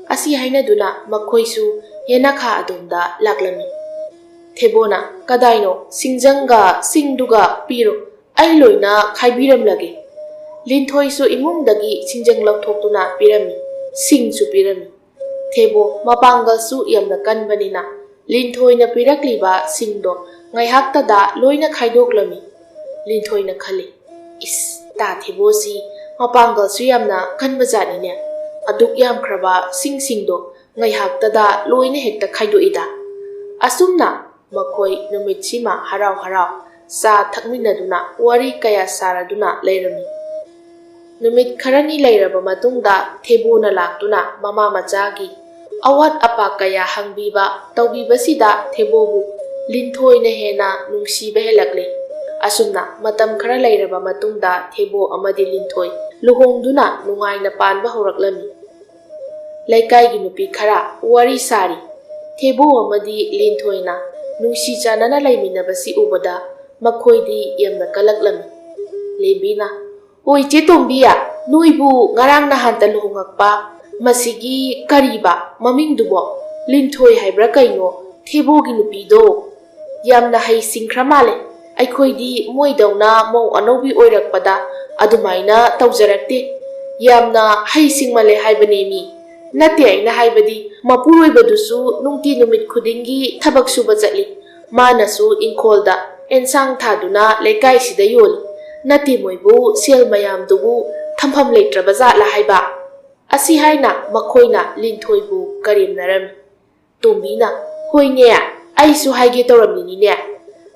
ꯑꯁꯤ ꯍꯥꯏꯅꯗꯨꯅ ꯃꯈꯣꯏꯁꯨ ꯌꯦꯅꯈꯥ ꯑꯗꯣꯝꯗ ꯂꯥꯛꯂꯝꯃꯤ꯫ ꯊꯦꯕꯣꯅ, "ꯀꯗꯥꯏꯅꯣ ꯁꯤꯡꯖꯪꯒ ꯁꯤꯡꯗꯨꯒ ꯄꯤꯔꯣ, ꯑꯩ ꯂꯣꯏꯅ ꯈꯥꯏꯕꯤꯔꯝꯂꯒꯦ꯫" ꯂꯤꯟꯊꯣꯏꯁꯨ ꯏꯃꯨꯡꯗꯒꯤ ꯁꯤꯡꯖꯪ ꯂꯧꯊꯣꯛꯇꯨꯅ ꯄꯤꯔꯝꯃꯤ, ꯁꯤꯡꯁꯨ ꯄꯤꯔꯝꯃꯤ꯫ ꯊꯦꯕꯣ ꯃꯄꯥꯡꯒꯜꯁꯨ ꯌꯥꯝꯅ ꯀꯟꯕꯅꯤꯅ ꯂꯤꯟꯊꯣꯏꯅ ꯄꯤꯔꯛꯂꯤꯕ ꯁꯤꯡꯗꯣ ꯉꯥꯏꯍꯥꯛꯇꯗ ꯂꯣꯏꯅ ꯈꯥꯏꯗꯣꯛꯂꯝꯃꯤ꯫ ꯂꯤꯟꯊꯣꯏꯅ ꯈꯜꯂꯤ, "ꯏꯁ, ꯇꯥ ꯊꯦꯕꯣꯁꯤ ꯃꯄꯥꯡꯒꯜꯁꯨ ꯌꯥꯝꯅ ꯀꯟꯕꯖꯥꯠꯅꯤꯅꯦ꯫ ꯑꯗꯨꯛ ꯌꯥꯝꯈ꯭ꯔꯕ ꯁꯤꯡꯁꯤꯡꯗꯣ ꯉꯥꯏꯍꯥꯛꯇꯗ ꯂꯣꯏꯅ ꯍꯦꯛꯇ ꯈꯥꯏꯗꯣꯛꯏꯗ꯫" ꯑꯁꯨꯝꯅ ꯃꯈꯣꯏ ꯅꯨꯃꯤꯠꯁꯤꯃ ꯍꯔꯥꯎ ꯍꯔꯥꯎ ꯆꯥ ꯊꯛꯃꯤꯟꯅꯗꯨꯅ ꯋꯥꯔꯤ ꯀꯌꯥ ꯁꯥꯔꯗꯨꯅ ꯂꯩꯔꯝꯃꯤ꯫ ꯅꯨꯃꯤꯠ ꯈꯔꯅꯤ ꯂꯩꯔꯕ ꯃꯇꯨꯡꯗ ꯊꯦꯕꯣꯅ ꯂꯥꯛꯇꯨꯅ ꯃꯃꯥ ꯃꯆꯥꯒꯤ ꯑꯋꯥꯠ ꯑꯄꯥ ꯀꯌꯥ ꯍꯪꯕꯤꯕ ꯇꯧꯕꯤꯕꯁꯤꯗ ꯊꯦꯕꯣꯕꯨ ꯂꯤꯟꯊꯣꯏꯅ ꯍꯦꯟꯅ ꯅꯨꯡꯁꯤꯕ ꯍꯦꯜꯂꯛꯂꯦ꯫ ꯑꯁꯨꯝꯅ ꯃꯇꯝ ꯈꯔ ꯂꯩꯔꯕ ꯃꯇꯨꯡꯗ ꯊꯦꯕꯣ ꯑꯃꯗꯤ ꯂꯤꯟꯊꯣꯏ ꯂꯨꯍꯣꯡꯗꯨꯅ ꯅꯨꯡꯉꯥꯏꯅ ꯄꯥꯟꯕ ꯍꯧꯔꯛꯂꯝꯃꯤ꯫ ꯂꯩꯀꯥꯏꯒꯤ ꯅꯨꯄꯤ ꯈꯔ ꯋꯥꯔꯤ ꯁꯥꯔꯤ꯫ ꯊꯦꯕꯣ ꯑꯃꯗꯤ ꯂꯤꯟꯊꯣꯏꯅ ꯅꯨꯡꯁꯤ ꯆꯥꯟꯅꯅ ꯂꯩꯃꯤꯟꯅꯕꯁꯤ ꯎꯕꯗ ꯃꯈꯣꯏꯗꯤ ꯌꯥꯝꯅ ꯀꯜꯂꯛꯂꯝꯃꯤ꯫ ꯂꯦꯝꯕꯤꯅ, "ꯑꯣ, ꯏꯆꯦ ꯇꯣꯝꯕꯤ, ꯅꯣꯏꯕꯨ ꯉꯔꯥꯡ ꯅꯍꯥꯟꯇ ꯂꯨꯍꯣꯡꯉꯛꯄ ꯃꯁꯤꯒꯤ ꯀꯔꯤꯕ ꯃꯃꯤꯡꯗꯨꯕꯣ? ꯂꯤꯟꯊꯣꯏ ꯍꯥꯏꯕ꯭ꯔꯥ ꯀꯩꯅꯣ, ꯊꯦꯕꯣꯒꯤ ꯅꯨꯄꯤꯗꯣ? ꯌꯥꯝꯅ ꯍꯩ ꯁꯤꯡꯈ꯭ꯔ ꯃꯥꯜꯂꯦ꯫ ꯑꯩꯈꯣꯏꯗꯤ ꯃꯣꯏꯗꯧꯅ ꯃꯧ ꯑꯅꯧꯕꯤ ꯑꯣꯏꯔꯛꯄꯗ ꯑꯗꯨꯃꯥꯏꯅ ꯇꯧꯖꯔꯛꯇꯦ꯫ ꯌꯥꯝꯅ ꯍꯩ ꯁꯤꯡꯃꯜꯂꯦ ꯍꯥꯏꯕꯅꯦ ꯃꯤ꯫ ꯅꯠꯇꯦ, ꯑꯩꯅ ꯍꯥꯏꯕꯗꯤ ꯃꯄꯨꯔꯣꯏꯕꯗꯨꯁꯨ ꯅꯨꯡꯇꯤ ꯅꯨꯃꯤꯠ ꯈꯨꯗꯤꯡꯒꯤ ꯊꯕꯛ ꯁꯨꯕ ꯆꯠꯂꯤ꯫ ꯃꯥꯅꯁꯨ ꯏꯪꯈꯣꯜꯗ ꯑꯦꯟꯁꯥꯡ ꯊꯥꯗꯨꯅ ꯂꯩꯀꯥꯏꯁꯤꯗ ꯌꯣꯜꯂꯤ꯫ ꯅꯠꯇꯦ, ꯃꯣꯏꯕꯨ ꯁꯦꯜ ꯃꯌꯥꯝꯗꯨꯕꯨ ꯊꯝꯐꯝ ꯂꯩꯇ꯭ꯔꯕ ꯖꯥꯠꯂ ꯍꯥꯏꯕ?" ꯑꯁꯤ ꯍꯥꯏꯅ ꯃꯈꯣꯏꯅ ꯂꯤꯟꯊꯣꯏꯕꯨ ꯀꯔꯦꯝꯅꯔꯝꯃꯤ꯫ ꯇꯣꯝꯕꯤꯅ, "ꯍꯣꯏꯅꯦ, ꯑꯩꯁꯨ ꯍꯥꯏꯒꯦ ꯇꯧꯔꯝꯃꯤꯅꯤꯅꯦ꯫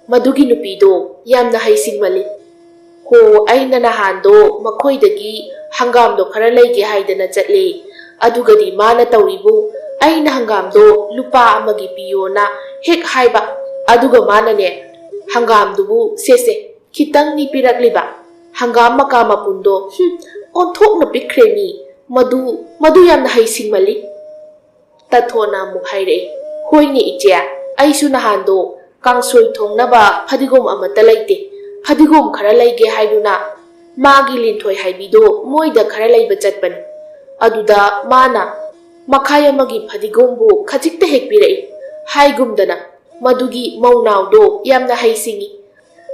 ꯃꯗꯨꯒꯤ ꯅꯨꯄꯤꯗꯣ ꯌꯥꯝꯅ ꯍꯩ ꯁꯤꯡꯃꯜꯂꯤ꯫ ꯍꯣ, ꯑꯩꯅ ꯅꯍꯥꯟꯗꯣ ꯃꯈꯣꯏꯗꯒꯤ ꯍꯪꯒꯥꯝꯗꯣ ꯈꯔ ꯂꯩꯒꯦ ꯍꯥꯏꯗꯅ ꯆꯠꯂꯦ꯫ ꯑꯗꯨꯒꯗꯤ ꯃꯥꯅ ꯇꯧꯔꯤꯕꯨ, ꯑꯩꯅ ꯍꯪꯒꯥꯝꯗꯣ ꯂꯨꯄꯥ ꯑꯃꯒꯤ ꯄꯤꯌꯣꯅ ꯍꯦꯛ ꯍꯥꯏꯕ, ꯑꯗꯨꯒ ꯃꯥꯅꯅꯦ, ꯍꯪꯒꯥꯝꯗꯨꯕꯨ ꯁꯦꯁꯦ, ꯈꯤꯇꯪꯅꯤ ꯄꯤꯔꯛꯂꯤꯕ꯫ ꯍꯪꯒꯥꯝ ꯃꯀꯥ ꯃꯄꯨꯟꯗꯣ, ꯍꯨꯝ, ꯑꯣꯟꯊꯣꯛꯅ ꯄꯤꯛꯈ꯭ꯔꯦ ꯃꯤ꯫ ꯃꯗꯨ, ꯃꯗꯨ ꯌꯥꯝꯅ ꯍꯩꯁꯤꯡꯃꯜꯂꯤ꯫ ꯇꯥꯊꯣꯅ ꯑꯃꯨꯛ ꯍꯥꯏꯔꯛꯏ, "ꯍꯣꯏꯅꯦ ꯏꯆꯦ, ꯑꯩꯁꯨ ꯅꯍꯥꯟꯗꯣ ꯀꯥꯡꯁꯣꯏ ꯊꯣꯡꯅꯕ ꯐꯗꯤꯒꯣꯝ ꯑꯃꯠꯇ ꯂꯩꯇꯦ꯫ ꯐꯗꯤꯒꯣꯝ ꯈꯔ ꯂꯩꯒꯦ ꯍꯥꯏꯗꯨꯅ ꯃꯥꯒꯤ ꯂꯤꯟꯊꯣꯏ ꯍꯥꯏꯕꯤꯗꯣ ꯃꯣꯏꯗ ꯈꯔ ꯂꯩꯕ ꯆꯠꯄꯅꯤ꯫ ꯑꯗꯨꯗ ꯃꯥꯅ ꯃꯈꯥꯏ ꯑꯃꯒꯤ ꯐꯗꯤꯒꯣꯝꯕꯨ ꯈꯖꯤꯛꯇ ꯍꯦꯛ ꯄꯤꯔꯛꯏ꯫ ꯍꯥꯏꯒꯨꯝꯗꯅ ꯃꯗꯨꯒꯤ ꯃꯧꯅꯥꯎꯗꯣ ꯌꯥꯝꯅ ꯍꯩꯁꯤꯡꯏ꯫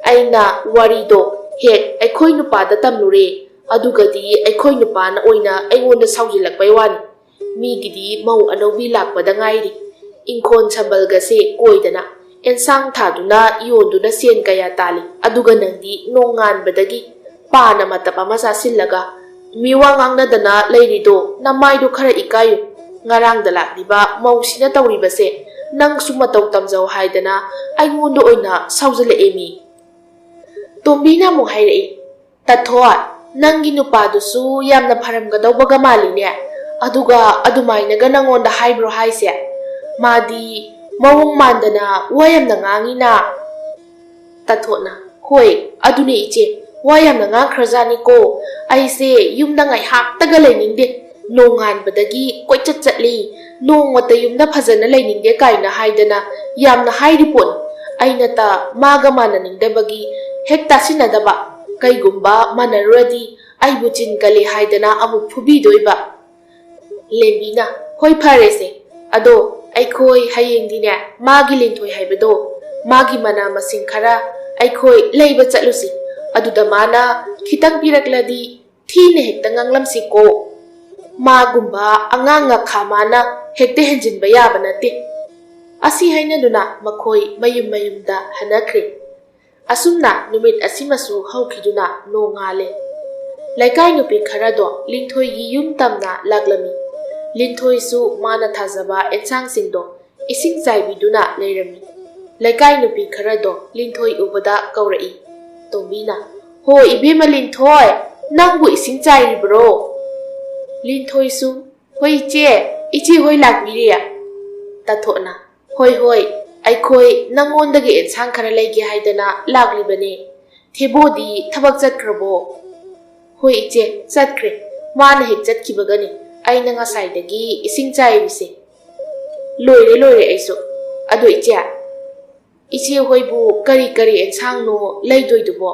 ꯑꯩꯅ ꯋꯥꯔꯤꯗꯣ ꯍꯦꯛ ꯑꯩꯈꯣꯏ ꯅꯨꯄꯥꯗ ꯇꯝꯂꯨꯔꯦ, ꯑꯗꯨꯒꯗꯤ ꯑꯩꯈꯣꯏ ꯅꯨꯄꯥꯅ ꯑꯣꯏꯅ ꯑꯩꯉꯣꯟꯗ ꯁꯥꯎꯖꯤꯜꯂꯛꯄꯩ ꯋꯥꯅꯤ꯫ ꯃꯤꯒꯤꯗꯤ ꯃꯧ ꯑꯅꯧꯕꯤ ꯂꯥꯛꯄꯗ ꯉꯥꯏꯔꯤ꯫ ꯏꯪꯈꯣꯜ ꯁꯝꯕꯜꯒꯁꯦ ꯀꯣꯏꯗꯅ, ꯑꯦꯟꯁꯥꯡ ꯊꯥꯗꯨꯅ ꯌꯣꯟꯗꯨꯅ ꯁꯦꯟ ꯀꯌꯥ ꯇꯥꯜꯂꯤ꯫ ꯑꯗꯨꯒ ꯅꯪꯗꯤ ꯅꯣꯡꯉꯥꯟꯕꯗꯒꯤ ꯄꯥꯅ ꯃꯇꯞ ꯑꯃ ꯆꯥꯁꯤꯜꯂꯒ ꯃꯤꯋꯥ ꯉꯥꯡꯅꯗꯅ ꯂꯩꯔꯤꯗꯣ, ꯅꯃꯥꯏꯗꯣ ꯈꯔ ꯏꯀꯥꯏꯌꯨ꯫ ꯉꯔꯥꯡꯗ ꯂꯥꯛꯂꯤꯕ ꯃꯧꯁꯤꯅ ꯇꯧꯔꯤꯕꯁꯦ ꯅꯪꯁꯨ ꯃꯇꯧ ꯇꯝꯖꯧ ꯍꯥꯏꯗꯅ ꯑꯩꯉꯣꯟꯗ ꯑꯣꯏꯅ ꯁꯥꯎꯖꯤꯜꯂꯛꯑꯦ ꯃꯤ꯫" ꯇꯣꯝꯕꯤꯅ ꯑꯃꯨꯛ ꯍꯥꯏꯔꯛꯏ, "ꯇꯥꯊꯣ, ꯅꯪꯒꯤ ꯅꯨꯄꯥꯗꯨꯁꯨ ꯌꯥꯝꯅ ꯐꯔꯝꯒꯗꯧꯕꯒ ꯃꯥꯜꯂꯤꯅꯦ꯫ ꯑꯗꯨꯒ ꯑꯗꯨꯃꯥꯏꯅꯒ ꯅꯪꯉꯣꯟꯗ ꯍꯥꯏꯕ꯭ꯔꯣ ꯍꯥꯏꯁꯦ? ꯃꯥꯗꯤ ꯃꯑꯣꯡ ꯃꯥꯟꯗꯅ ꯋꯥ ꯌꯥꯝꯅ ꯉꯥꯡꯉꯤꯅ꯫" ꯇꯥꯊꯣꯠꯅ, "ꯍꯣꯏ, ꯑꯗꯨꯅꯦ ꯏꯆꯦ, ꯋꯥ ꯌꯥꯝꯅ ꯉꯥꯡꯈ꯭ꯔꯖꯥꯠꯅꯤꯀꯣ꯫ ꯑꯩꯁꯦ ꯌꯨꯝꯗ ꯉꯥꯏꯍꯥꯛꯇꯒ ꯂꯩꯅꯤꯡꯗꯦ꯫ ꯅꯣꯡꯉꯥꯟꯕꯗꯒꯤ ꯀꯣꯏꯆꯠ ꯆꯠꯂꯤ, ꯅꯣꯡꯃꯇ ꯌꯨꯝꯗ ꯐꯖꯅ ꯂꯩꯅꯤꯡꯗꯦ ꯀꯥꯏꯅ ꯍꯥꯏꯗꯅ ꯌꯥꯝꯅ ꯍꯥꯏꯔꯤ ꯄꯣꯠꯅꯤ꯫ ꯑꯩꯅꯇ ꯃꯥꯒ ꯃꯥꯟꯅꯅꯤꯡꯗꯕꯒꯤ ꯍꯦꯛ ꯇꯥꯁꯤꯟꯅꯗꯕ꯫ ꯀꯩꯒꯨꯝꯕ ꯃꯥꯟꯅꯔꯨꯔꯗꯤ ꯑꯩꯕꯨ ꯆꯤꯟ ꯀꯜꯂꯤ ꯍꯥꯏꯗꯅ ꯑꯃꯨꯛ ꯐꯨꯕꯤꯗꯣꯏꯕ꯫" ꯂꯦꯝꯕꯤꯅ, "ꯍꯣꯏ, ꯐꯔꯦꯁꯦ꯫ ꯑꯗꯣ ꯑꯩꯈꯣꯏ ꯍꯌꯦꯡꯗꯤꯅꯦ, ꯃꯥꯒꯤ ꯂꯤꯟꯊꯣꯏ ꯍꯥꯏꯕꯗꯣ, ꯃꯥꯒꯤ ꯃꯅꯥ ꯃꯁꯤꯡ ꯈꯔ ꯑꯩꯈꯣꯏ ꯂꯩꯕ ꯆꯠꯂꯨꯁꯤ꯫ ꯑꯗꯨꯗ ꯃꯥꯅ ꯈꯤꯇꯪ ꯄꯤꯔꯛꯂꯗꯤ ꯊꯤꯅ ꯍꯦꯛꯇ ꯉꯥꯡꯂꯝꯁꯤꯀꯣ꯫ ꯃꯥꯒꯨꯝꯕ ꯑꯉꯥꯡ ꯉꯥꯈꯥ ꯃꯥꯅ ꯍꯦꯛꯇ ꯍꯦꯟꯖꯤꯟꯕ ꯌꯥꯕ ꯅꯠꯇꯦ꯫" ꯑꯁꯤ ꯍꯥꯏꯅꯗꯨꯅ ꯃꯈꯣꯏ ꯃꯌꯨꯝ ꯃꯌꯨꯝꯗ ꯍꯟꯅꯈ꯭ꯔꯦ꯫ ꯑꯁꯨꯝꯅ ꯅꯨꯃꯤꯠ ꯑꯁꯤꯃꯁꯨ ꯍꯧꯈꯤꯗꯨꯅ ꯅꯣꯡꯉꯥꯜꯂꯦ꯫ ꯂꯩꯀꯥꯏ ꯅꯨꯄꯤ ꯈꯔꯗꯣ ꯂꯤꯟꯊꯣꯏꯒꯤ ꯌꯨꯝ ꯇꯝꯅ ꯂꯥꯛꯂꯝꯃꯤ꯫ ꯂꯤꯟꯊꯣꯏꯁꯨ ꯃꯥꯅ ꯊꯥꯖꯕ ꯑꯦꯟꯁꯥꯡꯁꯤꯡꯗꯣ ꯏꯁꯤꯡ ꯆꯥꯏꯕꯤꯗꯨꯅ ꯂꯩꯔꯝꯃꯤ꯫ ꯂꯩꯀꯥꯏ ꯅꯨꯄꯤ ꯈꯔꯗꯣ ꯂꯤꯟꯊꯣꯏ ꯎꯕꯗ ꯀꯧꯔꯛꯏ꯫ ꯇꯣꯝꯕꯤꯅ, "ꯍꯣ, ꯏꯕꯦꯝꯃ ꯂꯤꯟꯊꯣꯏ, ꯅꯪꯕꯨ ꯏꯁꯤꯡ ꯆꯥꯏꯔꯤꯕ꯭ꯔꯣ?" ꯂꯤꯟꯊꯣꯏꯁꯨ, "ꯍꯣꯏ ꯏꯆꯦ, ꯏꯆꯦ ꯍꯣꯏ ꯂꯥꯛꯄꯤꯔꯦ?" ꯇꯥꯊꯣꯠꯅ, "ꯍꯣꯏ, ꯍꯣꯏ, ꯑꯩꯈꯣꯏ ꯅꯪꯉꯣꯟꯗꯒꯤ ꯑꯦꯟꯁꯥꯡ ꯈꯔ ꯂꯩꯒꯦ ꯍꯥꯏꯗꯅ ꯂꯥꯛꯂꯤꯕꯅꯦ꯫ ꯊꯦꯕꯣꯗꯤ ꯊꯕꯛ ꯆꯠꯈ꯭ꯔꯕꯣ? ꯍꯣꯏ ꯏꯆꯦ, ꯆꯠꯈ꯭ꯔꯦ꯫ ꯃꯥꯅ ꯍꯦꯛ ꯆꯠꯈꯤꯕꯒꯅꯤ ꯑꯩꯅ ꯉꯁꯥꯏꯗꯒꯤ ꯏꯁꯤꯡ ꯆꯥꯏꯔꯤꯁꯦ꯫ ꯂꯣꯏꯔꯦ, ꯂꯣꯏꯔꯦ ꯑꯩꯁꯨ꯫ ꯑꯗꯣ ꯏꯆꯦ, ꯏꯆꯦ ꯍꯣꯏꯕꯨ ꯀꯔꯤ ꯀꯔꯤ ꯑꯦꯟꯁꯥꯡꯅꯣ ꯂꯩꯗꯣꯏꯗꯨꯕꯣ?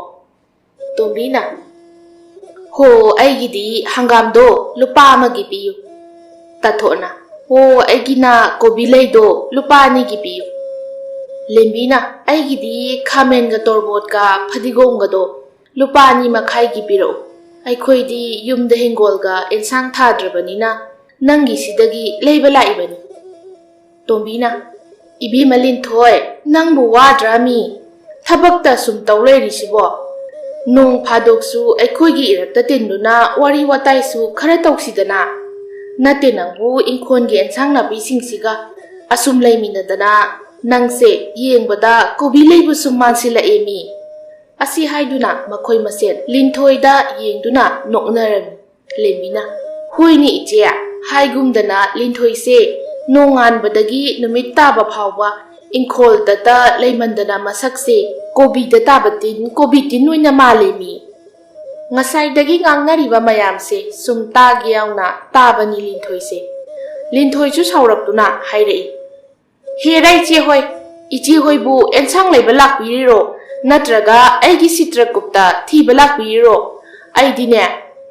ꯇꯣꯝꯕꯤꯅ, "ꯍꯣ, ꯑꯩꯒꯤꯗꯤ ꯍꯪꯒꯥꯝꯗꯣ ꯂꯨꯄꯥ ꯑꯃꯒꯤ ꯄꯤꯌꯨ"꯫ ꯇꯥꯊꯣꯛꯅ, "ꯍꯣ, ꯑꯩꯒꯤꯅ ꯀꯣꯕꯤ ꯂꯩꯗꯣ ꯂꯨꯄꯥ ꯑꯅꯤꯒꯤ ꯄꯤꯌꯨ"꯫ ꯂꯦꯝꯕꯤꯅ, "ꯑꯩꯒꯤꯗꯤ ꯈꯥꯃꯦꯟꯒ ꯇꯣꯔꯕꯣꯠꯀ ꯐꯗꯤꯒꯣꯝꯒꯗꯣ ꯂꯨꯄꯥ ꯑꯅꯤ ꯃꯈꯥꯏꯒꯤ ꯄꯤꯔꯛꯎ꯫ ꯑꯩꯈꯣꯏꯗꯤ ꯌꯨꯝꯗ ꯍꯤꯡꯒꯣꯜꯒ ꯑꯦꯟꯁꯥꯡ ꯊꯥꯗ꯭ꯔꯕꯅꯤꯅ ꯅꯪꯒꯤꯁꯤꯗꯒꯤ ꯂꯩꯕ ꯂꯥꯛꯏꯕꯅꯤ"꯫ ꯇꯣꯝꯕꯤꯅ, "ꯏꯕꯦꯝꯃ ꯂꯤꯟꯊꯣꯏ, ꯅꯪꯕꯨ ꯋꯥꯗ꯭ꯔꯥ ꯃꯤ? ꯊꯕꯛꯇ ꯁꯨꯝ ꯇꯧ ꯂꯩꯔꯤꯁꯤꯕꯣ? ꯅꯣꯡ ꯐꯥꯗꯣꯛꯁꯨ ꯑꯩꯈꯣꯏꯒꯤ ꯏꯔꯛꯇ ꯇꯤꯟꯗꯨꯅ ꯋꯥꯔꯤ ꯋꯥꯇꯥꯏꯁꯨ ꯈꯔ ꯇꯧꯁꯤꯗꯅ꯫ ꯅꯠꯇꯦ, ꯅꯪꯕꯨ ꯏꯪꯈꯣꯜꯒꯤ ꯑꯦꯟꯁꯥꯡ ꯅꯥꯄꯤꯁꯤꯡꯁꯤꯒ ꯑꯁꯨꯝ ꯂꯩꯃꯤꯟꯅꯗꯅ ꯅꯪꯁꯦ ꯌꯦꯡꯕꯗ ꯀꯣꯕꯤ ꯂꯩꯕꯨ ꯁꯨꯝ ꯃꯥꯟꯁꯤꯜꯂꯛꯑꯦ ꯃꯤ"꯫ ꯑꯁꯤ ꯍꯥꯏꯗꯨꯅ ꯃꯈꯣꯏ ꯃꯁꯦꯟ ꯂꯤꯟꯊꯣꯏꯗ ꯌꯦꯡꯗꯨꯅ ꯅꯣꯛꯅꯔꯝꯃꯤ꯫ ꯂꯦꯝꯕꯤꯅ, "ꯍꯣꯏꯅꯦ ꯏꯆꯦ, ꯍꯥꯏꯒꯨꯝꯗꯅ ꯂꯤꯟꯊꯣꯏꯁꯦ ꯅꯣꯡꯉꯥꯟꯕꯗꯒꯤ ꯅꯨꯃꯤꯠ ꯇꯥꯕ ꯐꯥꯎꯕ ꯏꯪꯈꯣꯜꯗꯇ ꯂꯩꯃꯟꯗꯅ ꯃꯁꯛꯁꯦ ꯀꯣꯕꯤꯗ ꯇꯥꯕ ꯇꯤꯟ, ꯀꯣꯕꯤ ꯇꯤꯟ ꯑꯣꯏꯅ ꯃꯥꯜꯂꯦꯃꯤ꯫ ꯉꯁꯥꯏꯗꯒꯤ ꯉꯥꯡꯅꯔꯤꯕ ꯃꯌꯥꯝꯁꯦ ꯁꯨꯝ ꯇꯥꯒꯦ ꯌꯥꯎꯅ ꯇꯥꯕꯅꯤ ꯂꯤꯟꯊꯣꯏꯁꯦ"꯫ ꯂꯤꯟꯊꯣꯏꯁꯨ ꯁꯥꯎꯔꯛꯇꯨꯅ ꯍꯥꯏꯔꯛꯏ, "ꯍꯦꯔꯥ ꯏꯆꯦ ꯍꯣꯏ, ꯏꯆꯦ ꯍꯣꯏꯕꯨ ꯑꯦꯟꯁꯥꯡ ꯂꯩꯕ ꯂꯥꯛꯄꯤꯔꯤꯔꯣ? ꯅꯠꯇ꯭ꯔꯒ ꯑꯩꯒꯤ ꯁꯤꯇ꯭ꯔꯀꯨꯞꯇ ꯊꯤꯕ ꯂꯥꯛꯄꯤꯔꯤꯔꯣ? ꯑꯩꯗꯤꯅꯦ,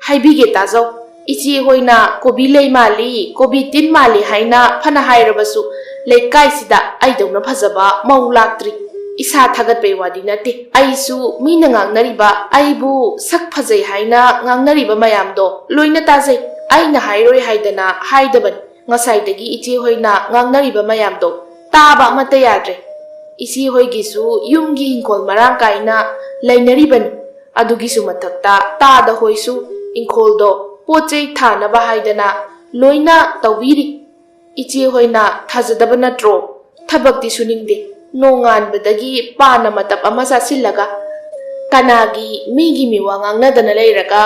ꯍꯥꯏꯕꯤꯒꯦ ꯇꯥꯖꯧ, ꯏꯆꯦ ꯍꯣꯏꯅ ꯀꯣꯕꯤ ꯂꯩ ꯃꯥꯜꯂꯤ, ꯀꯣꯕꯤ ꯇꯤꯟ ꯃꯥꯜꯂꯤ ꯍꯥꯏꯅ ꯐꯅ ꯍꯥꯏꯔꯕꯁꯨ ꯂꯩꯀꯥꯏꯁꯤꯗ ꯑꯩꯗꯧꯅ ꯐꯖꯕ ꯃꯧ ꯂꯥꯛꯇ꯭ꯔꯤ꯫ ꯏꯁꯥ ꯊꯥꯒꯠꯄꯩ ꯋꯥꯗꯤ ꯅꯠꯇꯦ, ꯑꯩꯁꯨ ꯃꯤꯅ ꯉꯥꯡꯅꯔꯤꯕ, ꯑꯩꯕꯨ ꯁꯛ ꯐꯖꯩ ꯍꯥꯏꯅ ꯉꯥꯡꯅꯔꯤꯕ ꯃꯌꯥꯝꯗꯣ ꯂꯣꯏꯅ ꯇꯥꯖꯩ꯫ ꯑꯩꯅ ꯍꯥꯏꯔꯣꯏ ꯍꯥꯏꯗꯅ ꯍꯥꯏꯗꯕꯅꯤ꯫ ꯉꯁꯥꯏꯗꯒꯤ ꯏꯆꯦ ꯍꯣꯏꯅ ꯉꯥꯡꯅꯔꯤꯕ ꯃꯌꯥꯝꯗꯣ ꯇꯥꯕ ꯑꯃꯠꯇ ꯌꯥꯗ꯭ꯔꯦ꯫ ꯏꯆꯦ ꯍꯣꯏꯒꯤꯁꯨ ꯌꯨꯝꯒꯤ ꯏꯪꯈꯣꯜ ꯃꯔꯥꯡ ꯀꯥꯏꯅ ꯂꯩꯅꯔꯤꯕꯅꯤ꯫ ꯑꯗꯨꯒꯤꯁꯨ ꯃꯊꯛꯇ ꯇꯥꯗ ꯍꯣꯏꯁꯨ ꯏꯪꯈꯣꯜꯗꯣ ꯄꯣꯠ ꯆꯩ ꯊꯥꯅꯕ ꯍꯥꯏꯗꯅ ꯂꯣꯏꯅ ꯇꯧꯕꯤꯔꯤ꯫ ꯏꯆꯦ ꯍꯣꯏꯅ ꯊꯥꯖꯗꯕ ꯅꯠꯇ꯭ꯔꯣ? ꯊꯕꯛꯇꯤ ꯁꯨꯅꯤꯡꯗꯦ꯫ ꯅꯣꯡꯉꯥꯟꯕꯗꯒꯤ ꯄꯥꯅ ꯃꯇꯞ ꯑꯃ ꯆꯥꯁꯤꯜꯂꯒ ꯀꯅꯥꯒꯤ ꯃꯤꯒꯤ ꯃꯤꯋꯥ ꯉꯥꯡꯅꯗꯅ ꯂꯩꯔꯒ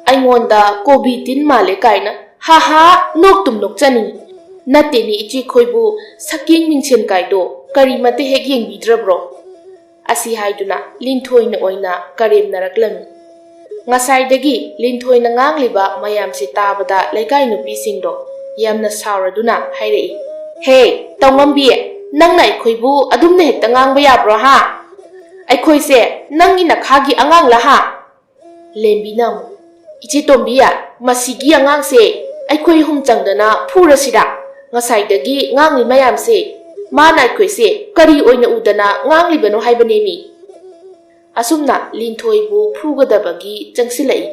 ꯑꯩꯉꯣꯟꯗ ꯀꯣꯕꯤ ꯇꯤꯟ ꯃꯥꯜꯂꯦ ꯀꯥꯏꯅ ꯍꯥ ꯍꯥ ꯅꯣꯛꯇꯨꯝ ꯅꯣꯛꯆꯅꯤꯡꯏ꯫ ꯅꯠꯇꯦꯅꯦ ꯏꯆꯦ ꯈꯣꯏꯕꯨ ꯁꯛꯀꯦꯡ ꯃꯤꯡꯁꯦꯟ ꯀꯥꯏꯗꯣ ꯀꯔꯤꯃꯠꯇ ꯍꯦꯛ ꯌꯦꯡꯕꯤꯗ꯭ꯔꯕ꯭ꯔꯣ? ꯑꯁꯤ ꯍꯥꯏꯗꯨꯅ ꯂꯤꯟꯊꯣꯏꯅ ꯑꯣꯏꯅ ꯀꯔꯦꯝꯅꯔꯛꯂꯝꯃꯤ꯫ ꯉꯁꯥꯏꯗꯒꯤ ꯂꯤꯟꯊꯣꯏꯅ ꯉꯥꯡꯂꯤꯕ ꯃꯌꯥꯝꯁꯤ ꯇꯥꯕꯗ ꯂꯩꯀꯥꯏ ꯅꯨꯄꯤꯁꯤꯡꯗꯣ ꯌꯥꯝꯅ ꯁꯥꯎꯔꯗꯨꯅ ꯍꯥꯏꯔꯛꯏ, "ꯍꯦ, ꯇꯧꯉꯝꯕꯤ, ꯅꯪꯅ ꯑꯩꯈꯣꯏꯕꯨ ꯑꯗꯨꯝꯅ ꯍꯦꯛꯇ ꯉꯥꯡꯕ ꯌꯥꯕ꯭ꯔꯣ ꯍꯥ? ꯑꯩꯈꯣꯏꯁꯦ ꯅꯪꯒꯤ ꯅꯈꯥꯒꯤ ꯑꯉꯥꯡꯂ ꯍꯥ?" ꯂꯦꯝꯕꯤꯅ ꯑꯃꯨꯛ, "ꯏꯆꯦ ꯇꯣꯝꯕꯤ, ꯃꯁꯤꯒꯤ ꯑꯉꯥꯡꯁꯦ ꯑꯩꯈꯣꯏ ꯑꯍꯨꯝ ꯆꯪꯗꯅ ꯐꯨꯔꯁꯤꯔꯥ? ꯉꯁꯥꯏꯗꯒꯤ ꯉꯥꯡꯂꯤ ꯃꯌꯥꯝꯁꯦ ꯃꯥꯅ ꯑꯩꯈꯣꯏꯁꯦ ꯀꯔꯤ ꯑꯣꯏꯅ ꯎꯗꯅ ꯉꯥꯡꯂꯤꯕꯅꯣ ꯍꯥꯏꯕꯅꯦꯃꯤ?" ꯑꯁꯨꯝꯅ ꯂꯤꯟꯊꯣꯏꯕꯨ ꯐꯨꯒꯗꯕꯒꯤ ꯆꯪꯁꯤꯜꯂꯛꯏ꯫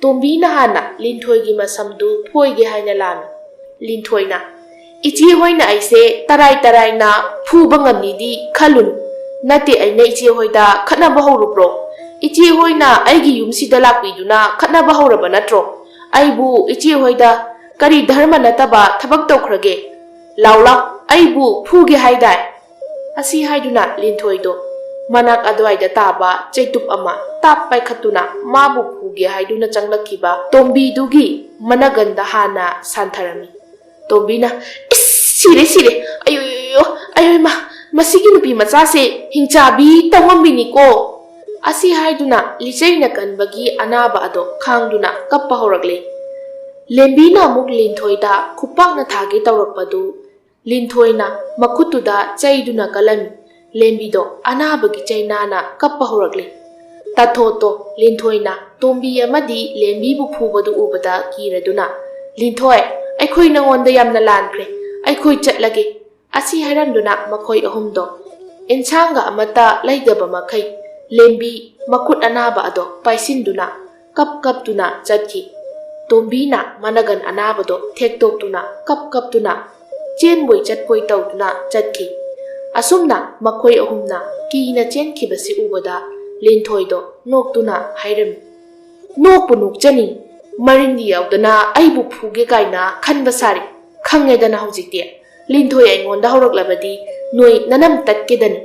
ꯇꯣꯝꯕꯤꯅ ꯍꯥꯟꯅ ꯂꯤꯟꯊꯣꯏꯒꯤ ꯃꯁꯝꯗꯨ ꯐꯣꯏꯒꯦ ꯍꯥꯏꯅ ꯂꯥꯝꯃꯤ꯫ ꯂꯤꯟꯊꯣꯏꯅ, "ꯏꯆꯦ ꯍꯣꯏꯅ ꯑꯩꯁꯦ ꯇꯔꯥꯏ ꯇꯔꯥꯏꯅ ꯐꯨꯕ ꯉꯝꯅꯤꯗꯤ ꯈꯜꯂꯨꯅꯨ꯫ ꯅꯠꯇꯦ, ꯑꯩꯅ ꯏꯆꯦ ꯍꯣꯏꯗ ꯈꯠꯅꯕ ꯍꯧꯔꯨꯕ꯭ꯔꯣ? ꯏꯆꯦ ꯍꯣꯏꯅ ꯑꯩꯒꯤ ꯌꯨꯝꯁꯤꯗ ꯂꯥꯛꯄꯤꯗꯨꯅ ꯈꯠꯅꯕ ꯍꯧꯔꯕ ꯅꯠꯇ꯭ꯔꯣ? ꯑꯩꯕꯨ ꯏꯆꯦ ꯍꯣꯏꯗ ꯀꯔꯤ ꯙꯔꯃ ꯅꯠꯇꯕ ꯊꯕꯛ ꯇꯧꯈ꯭ꯔꯒꯦ? ꯂꯥꯎ ꯂꯥꯎ, ꯑꯩꯕꯨ ꯐꯨꯒꯦ ꯍꯥꯏꯗꯥꯏ?" ꯑꯁꯤ ꯍꯥꯏꯗꯨꯅ ꯂꯤꯟꯊꯣꯏꯗꯣ ꯃꯅꯥꯛ ꯑꯗꯨꯋꯥꯏꯗ ꯇꯥꯕ ꯆꯩꯇꯨꯞ ꯑꯃ ꯇꯥꯞ ꯄꯥꯏꯈꯠꯇꯨꯅ ꯃꯥꯕꯨ ꯐꯨꯒꯦ ꯍꯥꯏꯗꯨꯅ ꯆꯪꯂꯛꯈꯤꯕ ꯇꯣꯝꯕꯤꯗꯨꯒꯤ ꯃꯅꯒꯟꯗ ꯍꯥꯟꯅ ꯁꯥꯟꯊꯔꯝꯃꯤ꯫ ꯇꯣꯝꯕꯤꯅ, "ꯏꯁ, ꯁꯤꯔꯦ, ꯁꯤꯔꯦ, ꯑꯌꯣ, ꯑꯌꯣ, ꯃꯥ, ꯃꯁꯤꯒꯤ ꯅꯨꯄꯤ ꯃꯆꯥꯁꯦ ꯍꯤꯡꯆꯥꯕꯤ ꯇꯧꯉꯝꯕꯤꯅꯤꯀꯣ!" ꯑꯁꯤ ꯍꯥꯏꯗꯨꯅ ꯂꯤꯆꯩꯅ ꯀꯟꯕꯒꯤ ꯑꯅꯥꯕ ꯑꯗꯣ ꯈꯥꯡꯗꯨꯅ ꯀꯞꯄ ꯍꯧꯔꯛꯂꯦ꯫ ꯂꯦꯝꯕꯤꯅ ꯑꯃꯨꯛ ꯂꯤꯟꯊꯣꯏꯗ ꯈꯨꯄꯥꯛꯅ ꯊꯥꯒꯦ ꯇꯧꯔꯛꯄꯗꯨ ꯂꯤꯟꯊꯣꯏꯅ ꯃꯈꯨꯠꯇꯨꯗ ꯆꯩꯗꯨꯅ ꯀꯜꯂꯝꯃꯤ꯫ ꯂꯦꯝꯕꯤꯗꯣ ꯑꯅꯥꯕꯒꯤ ꯆꯩꯅꯥꯅ ꯀꯞꯄ ꯍꯧꯔꯛꯂꯦ꯫ ꯇꯥꯊꯣꯠꯇꯣ ꯂꯤꯟꯊꯣꯏꯅ ꯇꯣꯝꯕꯤ ꯑꯃꯗꯤ ꯂꯦꯝꯕꯤꯕꯨ ꯐꯨꯕꯗꯨ ꯎꯕꯗ ꯀꯤꯔꯗꯨꯅ, "ꯂꯤꯟꯊꯣꯏ, ꯑꯩꯈꯣꯏ ꯅꯉꯣꯟꯗ ꯌꯥꯝꯅ ꯂꯥꯟꯈ꯭ꯔꯦ, ꯑꯩꯈꯣꯏ ꯆꯠꯂꯒꯦ" ꯑꯁꯤ ꯍꯥꯏꯔꯝꯗꯨꯅ ꯃꯈꯣꯏ ꯑꯍꯨꯝꯗꯣ ꯑꯦꯟꯁꯥꯡꯒ ꯑꯃꯠꯇ ꯂꯩꯗꯕ ꯃꯈꯩ ꯂꯦꯝꯕꯤ ꯃꯈꯨꯠ ꯑꯅꯥꯕ ꯑꯗꯣ ꯄꯥꯏꯁꯤꯟꯗꯨꯅ ꯀꯞ ꯀꯞꯇꯨꯅ ꯆꯠꯈꯤ꯫ ꯇꯣꯝꯕꯤꯅ ꯃꯅꯒꯟ ꯑꯅꯥꯕꯗꯣ ꯊꯦꯛꯇꯣꯛꯇꯨꯅ ꯀꯞ ꯀꯞꯇꯨꯅ ꯆꯦꯟꯕꯣꯏ ꯆꯠꯄꯣꯏ ꯇꯧꯗꯨꯅ ꯆꯠꯈꯤ꯫ ꯑꯁꯨꯝꯅ ꯃꯈꯣꯏ ꯑꯍꯨꯝꯅ ꯀꯤꯅ ꯆꯦꯟꯈꯤꯕꯁꯤ ꯎꯕꯗ ꯂꯤꯟꯊꯣꯏꯗꯣ ꯅꯣꯛꯇꯨꯅ ꯍꯥꯏꯔꯝꯃꯤ, "ꯅꯣꯛꯄꯨ ꯅꯣꯛꯆꯅꯤ, ꯃꯔꯤꯟꯗꯤ ꯌꯥꯎꯗꯅ ꯑꯩꯕꯨ ꯐꯨꯒꯦ ꯀꯥꯏꯅ ꯈꯟꯕ ꯁꯥꯔꯤ꯫ ꯈꯪꯉꯦꯗꯅ ꯍꯧꯖꯤꯛꯇꯤ꯫ ꯂꯤꯟꯊꯣꯏ ꯑꯩꯉꯣꯟꯗ ꯍꯧꯔꯛꯂꯕꯗꯤ ꯅꯣꯏ ꯅꯅꯝ ꯇꯠꯀꯦꯗꯅꯤ"꯫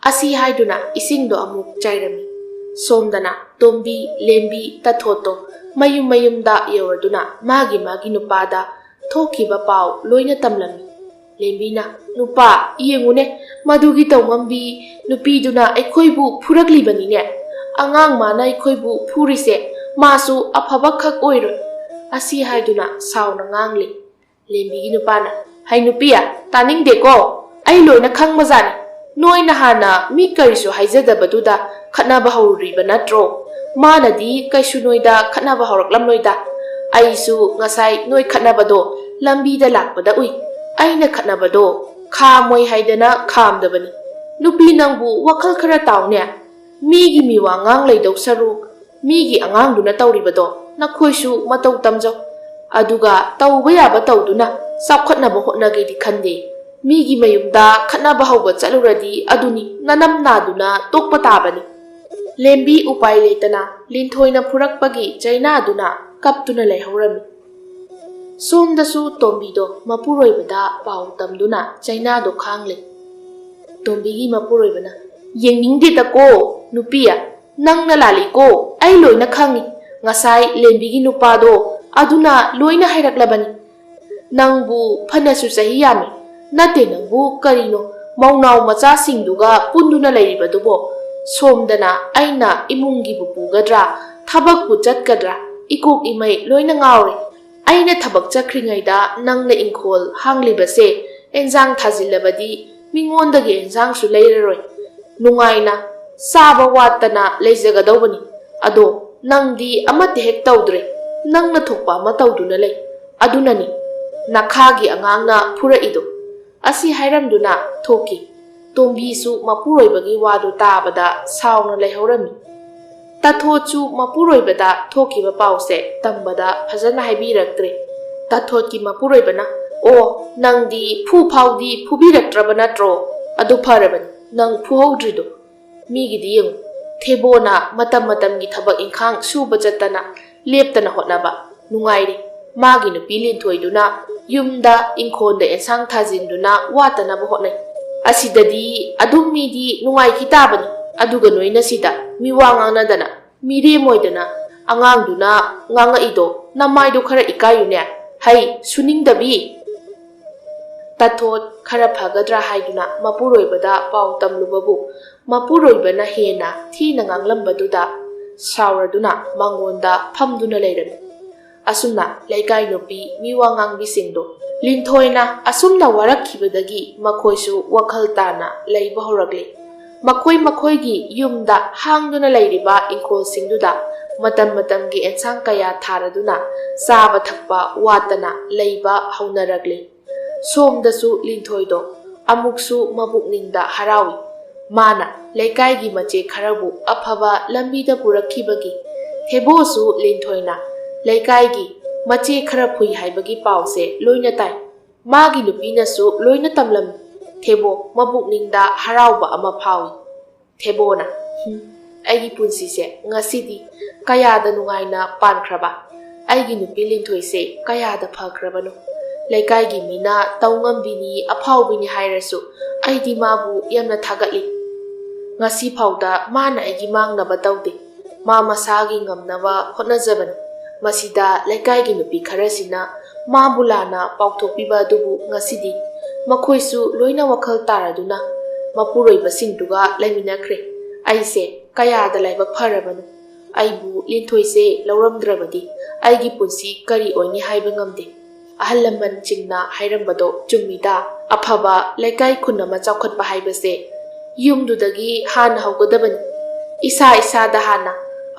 ꯑꯁꯤ ꯍꯥꯏꯗꯨꯅ ꯏꯁꯤꯡꯗꯣ ꯑꯃꯨꯛ ꯆꯥꯏꯔꯝꯃꯤ꯫ ꯁꯣꯝꯗꯅ ꯇꯣꯝꯕꯤ, ꯂꯦꯝꯕꯤ, ꯇꯊꯣꯠꯇꯣ ꯃꯌꯨꯝ ꯃꯌꯨꯝꯗ ꯌꯧꯔꯗꯨꯅ ꯃꯥꯒꯤ ꯃꯥꯒꯤ ꯅꯨꯄꯥꯗ ꯊꯣꯛꯈꯤꯕ ꯄꯥꯎ ꯂꯣꯏꯅ ꯇꯝꯂꯝꯃꯤ꯫ ꯂꯦꯝꯕꯤꯅ, "ꯅꯨꯄꯥ, ꯌꯦꯡꯉꯨꯅꯦ, ꯃꯗꯨꯒꯤ ꯇꯧꯉꯝꯕꯤ ꯅꯨꯄꯤꯗꯨꯅ ꯑꯩꯈꯣꯏꯕꯨ ꯐꯨꯔꯛꯂꯤꯕꯅꯤꯅꯦ꯫ ꯑꯉꯥꯡ ꯃꯥꯅ ꯑꯩꯈꯣꯏꯕꯨ ꯐꯨꯔꯤꯁꯦ ꯃꯥꯁꯨ ꯑꯐꯕ ꯈꯛ ꯑꯣꯏꯔꯣꯏ"꯫ ꯑꯁꯤ ꯍꯥꯏꯗꯨꯅ ꯁꯥꯎꯅ ꯉꯥꯡꯂꯤ꯫ ꯂꯦꯝꯕꯤꯒꯤ ꯅꯨꯄꯥꯅ, "ꯍꯩ ꯅꯨꯄꯤ, ꯇꯥꯅꯤꯡꯗꯦꯀꯣ꯫ ꯑꯩ ꯂꯣꯏꯅ ꯈꯪꯕꯖꯥꯠꯅꯤ꯫ ꯅꯣꯏꯅ ꯍꯥꯟꯅ ꯃꯤ ꯀꯔꯤꯁꯨ ꯍꯥꯏꯖꯗꯕꯗꯨꯗ ꯈꯠꯅꯕ ꯍꯧꯔꯨꯔꯤꯕ ꯅꯠꯇ꯭ꯔꯣ? ꯃꯥꯅꯗꯤ ꯀꯩꯁꯨ ꯅꯣꯏꯗ ꯈꯠꯅꯕ ꯍꯧꯔꯛꯂꯝꯂꯣꯏꯗ꯫ ꯑꯩꯁꯨ ꯉꯁꯥꯏ ꯅꯣꯏ ꯈꯠꯅꯕꯗꯣ ꯂꯝꯕꯤꯗ ꯂꯥꯛꯄꯗ ꯎꯏ꯫ ꯑꯩꯅ ꯈꯠꯅꯕꯗꯣ ꯈꯥꯝꯃꯣꯏ ꯍꯥꯏꯗꯅ ꯈꯥꯝꯗꯕꯅꯤ꯫ ꯅꯨꯄꯤ ꯅꯪꯕꯨ ꯋꯥꯈꯜ ꯈꯔ ꯇꯥꯎꯅꯦ꯫ ꯃꯤꯒꯤ ꯃꯤꯋꯥ ꯉꯥꯡ ꯂꯩꯗꯧ ꯁꯔꯨꯛ ꯃꯤꯒꯤ ꯑꯉꯥꯡꯗꯨꯅ ꯇꯧꯔꯤꯕꯗꯣ ꯅꯈꯣꯏꯁꯨ ꯃꯇꯧ ꯇꯝꯖꯧ꯫ ꯑꯗꯨꯒ ꯇꯧꯕ ꯌꯥꯕ ꯇꯧꯗꯨꯅ ꯆꯥꯎꯈꯠꯅꯕ ꯍꯣꯠꯅꯒꯦꯗꯤ ꯈꯟꯗꯦ꯫ ꯃꯤꯒꯤ ꯃꯌꯨꯝꯗ ꯈꯠꯅꯕ ꯍꯧꯕ ꯆꯠꯂꯨꯔꯗꯤ ꯑꯗꯨꯅꯤ ꯅꯅꯝ ꯅꯥꯗꯨꯅ ꯇꯣꯛꯄ ꯇꯥꯕꯅꯤ"꯫ ꯂꯦꯝꯕꯤ ꯎꯄꯥꯏ ꯂꯩꯇꯅ ꯂꯤꯟꯊꯣꯏꯅ ꯐꯨꯔꯛꯄꯒꯤ ꯆꯩꯅꯥꯗꯨꯅ ꯀꯞꯇꯨꯅ ꯂꯩꯍꯧꯔꯝꯃꯤ꯫ ꯁꯣꯝꯗꯁꯨ ꯇꯣꯝꯕꯤꯗꯣ ꯃꯄꯨꯔꯣꯏꯕꯗ ꯄꯥꯎ ꯇꯝꯗꯨꯅ ꯆꯩꯅꯥꯗꯣ ꯈꯥꯡꯂꯤ꯫ ꯇꯣꯝꯕꯤꯒꯤ ꯃꯄꯨꯔꯣꯏꯕꯅ, "ꯌꯦꯡꯅꯤꯡꯗꯦꯗꯀꯣ, ꯅꯨꯄꯤ, ꯅꯪꯅ ꯂꯥꯜꯂꯤꯀꯣ, ꯑꯩ ꯂꯣꯏꯅ ꯈꯪꯉꯤ꯫ ꯉꯁꯥꯏ ꯂꯦꯝꯕꯤꯒꯤ ꯅꯨꯄꯥꯗꯣ ꯑꯗꯨꯅ ꯂꯣꯏꯅ ꯍꯥꯏꯔꯛꯂꯕꯅꯤ꯫ ꯅꯪꯕꯨ ꯐꯅꯁꯨ ꯆꯍꯤ ꯌꯥꯝꯃꯤ, ꯅꯠꯇꯦ ꯅꯪꯕꯨ ꯀꯔꯤꯅꯣ ꯃꯧꯅꯥꯎ ꯃꯆꯥꯁꯤꯡꯗꯨꯒ ꯄꯨꯟꯗꯨꯅ ꯂꯩꯔꯤꯕꯗꯨꯕꯣ? ꯁꯣꯝꯗꯅ ꯑꯩꯅ ꯏꯃꯨꯡꯒꯤꯕꯨ ꯄꯨꯒꯗ꯭ꯔꯥ, ꯊꯕꯛꯄꯨ ꯆꯠꯀꯗ꯭ꯔꯥ, ꯏꯀꯣꯛ ꯏꯃꯩ ꯂꯣꯏꯅ ꯉꯥꯎꯔꯦ꯫ ꯑꯩꯅ ꯊꯕꯛ ꯆꯠꯈ꯭ꯔꯤꯉꯩꯗ ꯅꯪꯅ ꯏꯪꯈꯣꯜ ꯍꯥꯡꯂꯤꯕꯁꯦ ꯑꯦꯟꯖꯥꯡ ꯊꯥꯖꯤꯜꯂꯕꯗꯤ ꯃꯤꯉꯣꯟꯗꯒꯤ ꯑꯦꯟꯖꯥꯡꯁꯨ ꯂꯩꯔꯔꯣꯏ꯫ ꯅꯨꯡꯉꯥꯏꯅ ꯆꯥꯕ ꯋꯥꯠꯇꯅ ꯂꯩꯖꯒꯗꯧꯕꯅꯤ꯫ ꯑꯗꯣ ꯅꯪꯗꯤ ꯑꯃꯠꯇ ꯍꯦꯛ ꯇꯧꯗ꯭ꯔꯦ꯫ ꯅꯪꯅ ꯊꯣꯛꯄ ꯑꯃ ꯇꯧꯗꯨꯅ ꯂꯩ꯫ ꯑꯗꯨꯅꯅꯤ ꯅꯈꯥꯒꯤ ꯑꯉꯥꯡꯅ ꯐꯨꯔꯛꯏꯗꯣ"꯫ ꯑꯁꯤ ꯍꯥꯏꯔꯝꯗꯨꯅ ꯊꯣꯛꯈꯤ꯫ ꯇꯣꯝꯕꯤꯁꯨ ꯃꯄꯨꯔꯣꯏꯕꯒꯤ ꯋꯥꯗꯨ ꯇꯥꯕꯗ ꯁꯥꯎꯅ ꯂꯩꯍꯧꯔꯝꯃꯤ꯫ ꯇꯥꯊꯣꯠꯁꯨ ꯃꯄꯨꯔꯣꯏꯕꯗ ꯊꯣꯛꯈꯤꯕ ꯄꯥꯎꯁꯦ ꯇꯝꯕꯗ ꯐꯖꯅ ꯍꯥꯏꯕꯤꯔꯛꯇ꯭ꯔꯦ꯫ ꯇꯥꯊꯣꯠꯀꯤ ꯃꯄꯨꯔꯣꯏꯕꯅ, "ꯑꯣ, ꯅꯪꯗꯤ ꯐꯨ ꯐꯥꯎꯗꯤ ꯐꯨꯕꯤꯔꯛꯇ꯭ꯔꯕ ꯅꯠꯇ꯭ꯔꯣ? ꯑꯗꯨ ꯐꯔꯕꯅꯤ ꯅꯪ ꯐꯨꯍꯧꯗ꯭ꯔꯤꯗꯣ꯫ ꯃꯤꯒꯤꯗꯤ ꯌꯦꯡꯉꯨ, ꯊꯦꯕꯣꯅ ꯃꯇꯝ ꯃꯇꯝꯒꯤ ꯊꯕꯛ ꯏꯪꯈꯥꯡ ꯁꯨꯕ ꯆꯠꯇꯅ ꯂꯦꯞꯇꯅ ꯍꯣꯠꯅꯕ ꯅꯨꯡꯉꯥꯏꯔꯤ꯫ ꯃꯥꯒꯤ ꯅꯨꯄꯤ ꯂꯤꯟꯊꯣꯏꯗꯨꯅ ꯌꯨꯝꯗ ꯏꯪꯈꯣꯜꯗ ꯑꯦꯟꯁꯥꯡ ꯊꯥꯖꯤꯟꯗꯨꯅ ꯋꯥꯠꯇꯅꯕ ꯍꯣꯠꯅꯩ꯫ ꯑꯁꯤꯗꯗꯤ ꯑꯗꯨꯝ ꯃꯤꯗꯤ ꯅꯨꯡꯉꯥꯏꯈꯤ ꯇꯥꯕꯅꯤ, ꯑꯗꯨꯒ ꯅꯣꯏꯅ ꯁꯤꯗ ꯃꯤꯋꯥ ꯉꯥꯡꯅꯗꯅ ꯃꯤꯔꯦꯝ ꯑꯣꯏꯗꯅ ꯑꯉꯥꯡꯗꯨꯅ ꯉꯥꯡꯉꯛꯏꯗꯣ ꯅꯃꯥꯏꯗꯣ ꯈꯔ ꯏꯀꯥꯏꯌꯨꯅꯦ꯫ ꯍꯩ, ꯁꯨꯅꯤꯡꯗꯕꯤ"꯫ ꯇꯥꯊꯣꯠ, ꯈꯔ ꯐꯒꯗ꯭ꯔꯥ ꯍꯥꯏꯗꯨꯅ ꯃꯄꯨꯔꯣꯏꯕꯗ ꯄꯥꯎ ꯇꯝꯂꯨꯕꯕꯨ, ꯃꯄꯨꯔꯣꯏꯕꯅ ꯍꯦꯟꯅ ꯊꯤꯅ ꯉꯥꯡꯂꯝꯕꯗꯨꯗ ꯁꯥꯎꯔꯗꯨꯅ ꯃꯉꯣꯟꯗ ꯐꯝꯗꯨꯅ ꯂꯩꯔꯝꯃꯤ꯫ ꯑꯁꯨꯝꯅ ꯂꯩꯀꯥꯏ ꯅꯨꯄꯤ ꯃꯤꯋꯥ ꯉꯥꯡꯕꯤꯁꯤꯡꯗꯣ ꯂꯤꯟꯊꯣꯏꯅ ꯑꯁꯨꯝꯅ ꯋꯥꯔꯛꯈꯤꯕꯗꯒꯤ ꯃꯈꯣꯏꯁꯨ ꯋꯥꯈꯜ ꯇꯥꯅ ꯂꯩꯕ ꯍꯧꯔꯛꯂꯤ꯫ ꯃꯈꯣꯏ ꯃꯈꯣꯏꯒꯤ ꯌꯨꯝꯗ ꯍꯥꯡꯗꯨꯅ ꯂꯩꯔꯤꯕ ꯏꯪꯈꯣꯜꯁꯤꯡꯗꯨꯗ ꯃꯇꯝ ꯃꯇꯝꯒꯤ ꯑꯦꯟꯁꯥꯡ ꯀꯌꯥ ꯊꯥꯔꯗꯨꯅ ꯆꯥꯕ ꯊꯛꯄ ꯋꯥꯠꯇꯅ ꯂꯩꯕ ꯍꯧꯅꯔꯛꯂꯤ꯫ ꯁꯣꯝꯗꯁꯨ ꯂꯤꯟꯊꯣꯏꯗꯣ ꯑꯃꯨꯛꯁꯨ ꯃꯕꯨꯛꯅꯤꯡꯗ ꯍꯔꯥꯎꯏ꯫ ꯃꯥꯅ ꯂꯩꯀꯥꯏꯒꯤ ꯃꯆꯦ ꯈꯔꯕꯨ ꯑꯐꯕ ꯂꯝꯕꯤꯗ ꯄꯨꯔꯛꯈꯤꯕꯒꯤ꯫ ꯊꯦꯕꯣꯁꯨ ꯂꯤꯟꯊꯣꯏꯅ ꯂꯩꯀꯥꯏꯒꯤ ꯃꯆꯦ ꯈꯔ ꯐꯨꯏ ꯍꯥꯏꯕꯒꯤ ꯄꯥꯎꯁꯦ ꯂꯣꯏꯅ ꯇꯥꯏ꯫ ꯃꯥꯒꯤ ꯅꯨꯄꯤꯅꯁꯨ ꯂꯣꯏꯅ ꯇꯝꯂꯝꯃꯤ꯫ ꯊꯦꯕꯣ ꯃꯕꯨꯛꯅꯤꯡꯗ ꯍꯔꯥꯎꯕ ꯑꯃ ꯐꯥꯎꯏ꯫ ꯊꯦꯕꯣꯅ, "ꯍꯨꯝ, ꯑꯩꯒꯤ ꯄꯨꯟꯁꯤꯁꯦ ꯉꯁꯤꯗꯤ ꯀꯌꯥꯗ ꯅꯨꯡꯉꯥꯏꯅ ꯄꯥꯟꯈ꯭ꯔꯕ! ꯑꯩꯒꯤ ꯅꯨꯄꯤ ꯂꯤꯟꯊꯣꯏꯁꯦ ꯀꯌꯥꯗ ꯐꯈ꯭ꯔꯕꯅꯣ! ꯂꯩꯀꯥꯏꯒꯤ ꯃꯤꯅ ꯇꯧ ꯉꯝꯕꯤꯅꯤ, ꯑꯐꯥꯎꯕꯤꯅꯤ ꯍꯥꯏꯔꯁꯨ ꯑꯩꯗꯤ ꯃꯥꯕꯨ ꯌꯥꯝꯅ ꯊꯥꯒꯠꯂꯤ꯫ ꯉꯁꯤ ꯐꯥꯎꯗ ꯃꯥꯅ ꯑꯩꯒꯤ ꯃꯥꯡꯅꯕ ꯇꯧꯗꯦ꯫ ꯃꯥ ꯃꯁꯥꯒꯤ ꯉꯝꯅꯕ ꯍꯣꯠꯅꯖꯕꯅꯤ꯫ ꯃꯁꯤꯗ ꯂꯩꯀꯥꯏꯒꯤ ꯅꯨꯄꯤ ꯈꯔꯁꯤꯅ ꯃꯥꯕꯨ ꯂꯥꯟꯅ ꯄꯥꯎꯊꯣꯛꯄꯤꯕ ꯑꯗꯨꯕꯨ ꯉꯁꯤꯗꯤ ꯃꯈꯣꯏꯁꯨ ꯂꯣꯏꯅ ꯋꯥꯈꯜ ꯇꯥꯔꯗꯨꯅ ꯃꯄꯨꯔꯣꯏꯕꯁꯤꯡꯗꯨꯒ ꯂꯩꯃꯤꯟꯅꯈ꯭ꯔꯦ꯫ ꯑꯩꯁꯦ ꯀꯌꯥꯗ ꯂꯥꯏꯕꯛ ꯐꯔꯕꯅꯣ! ꯑꯩꯕꯨ ꯂꯤꯟꯊꯣꯏꯁꯦ ꯂꯧꯔꯝꯗ꯭ꯔꯕꯗꯤ ꯑꯩꯒꯤ ꯄꯨꯟꯁꯤ ꯀꯔꯤ ꯑꯣꯏꯅꯤ ꯍꯥꯏꯕ ꯉꯝꯗꯦ꯫ ꯑꯍꯜ ꯂꯃꯟꯁꯤꯡꯅ ꯍꯥꯏꯔꯝꯕꯗꯣ ꯆꯨꯝꯃꯤꯗ꯫ ꯑꯐꯕ ꯂꯩꯀꯥꯏ ꯈꯨꯟ ꯑꯃ ꯆꯥꯎꯈꯠꯄ ꯍꯥꯏꯕꯁꯦ ꯌꯨꯝꯗꯨꯗꯒꯤ ꯍꯥꯟꯅ ꯍꯧꯒꯗꯕꯅꯤ꯫ ꯏꯁꯥ ꯏꯁꯥꯗ ꯍꯥꯟꯅ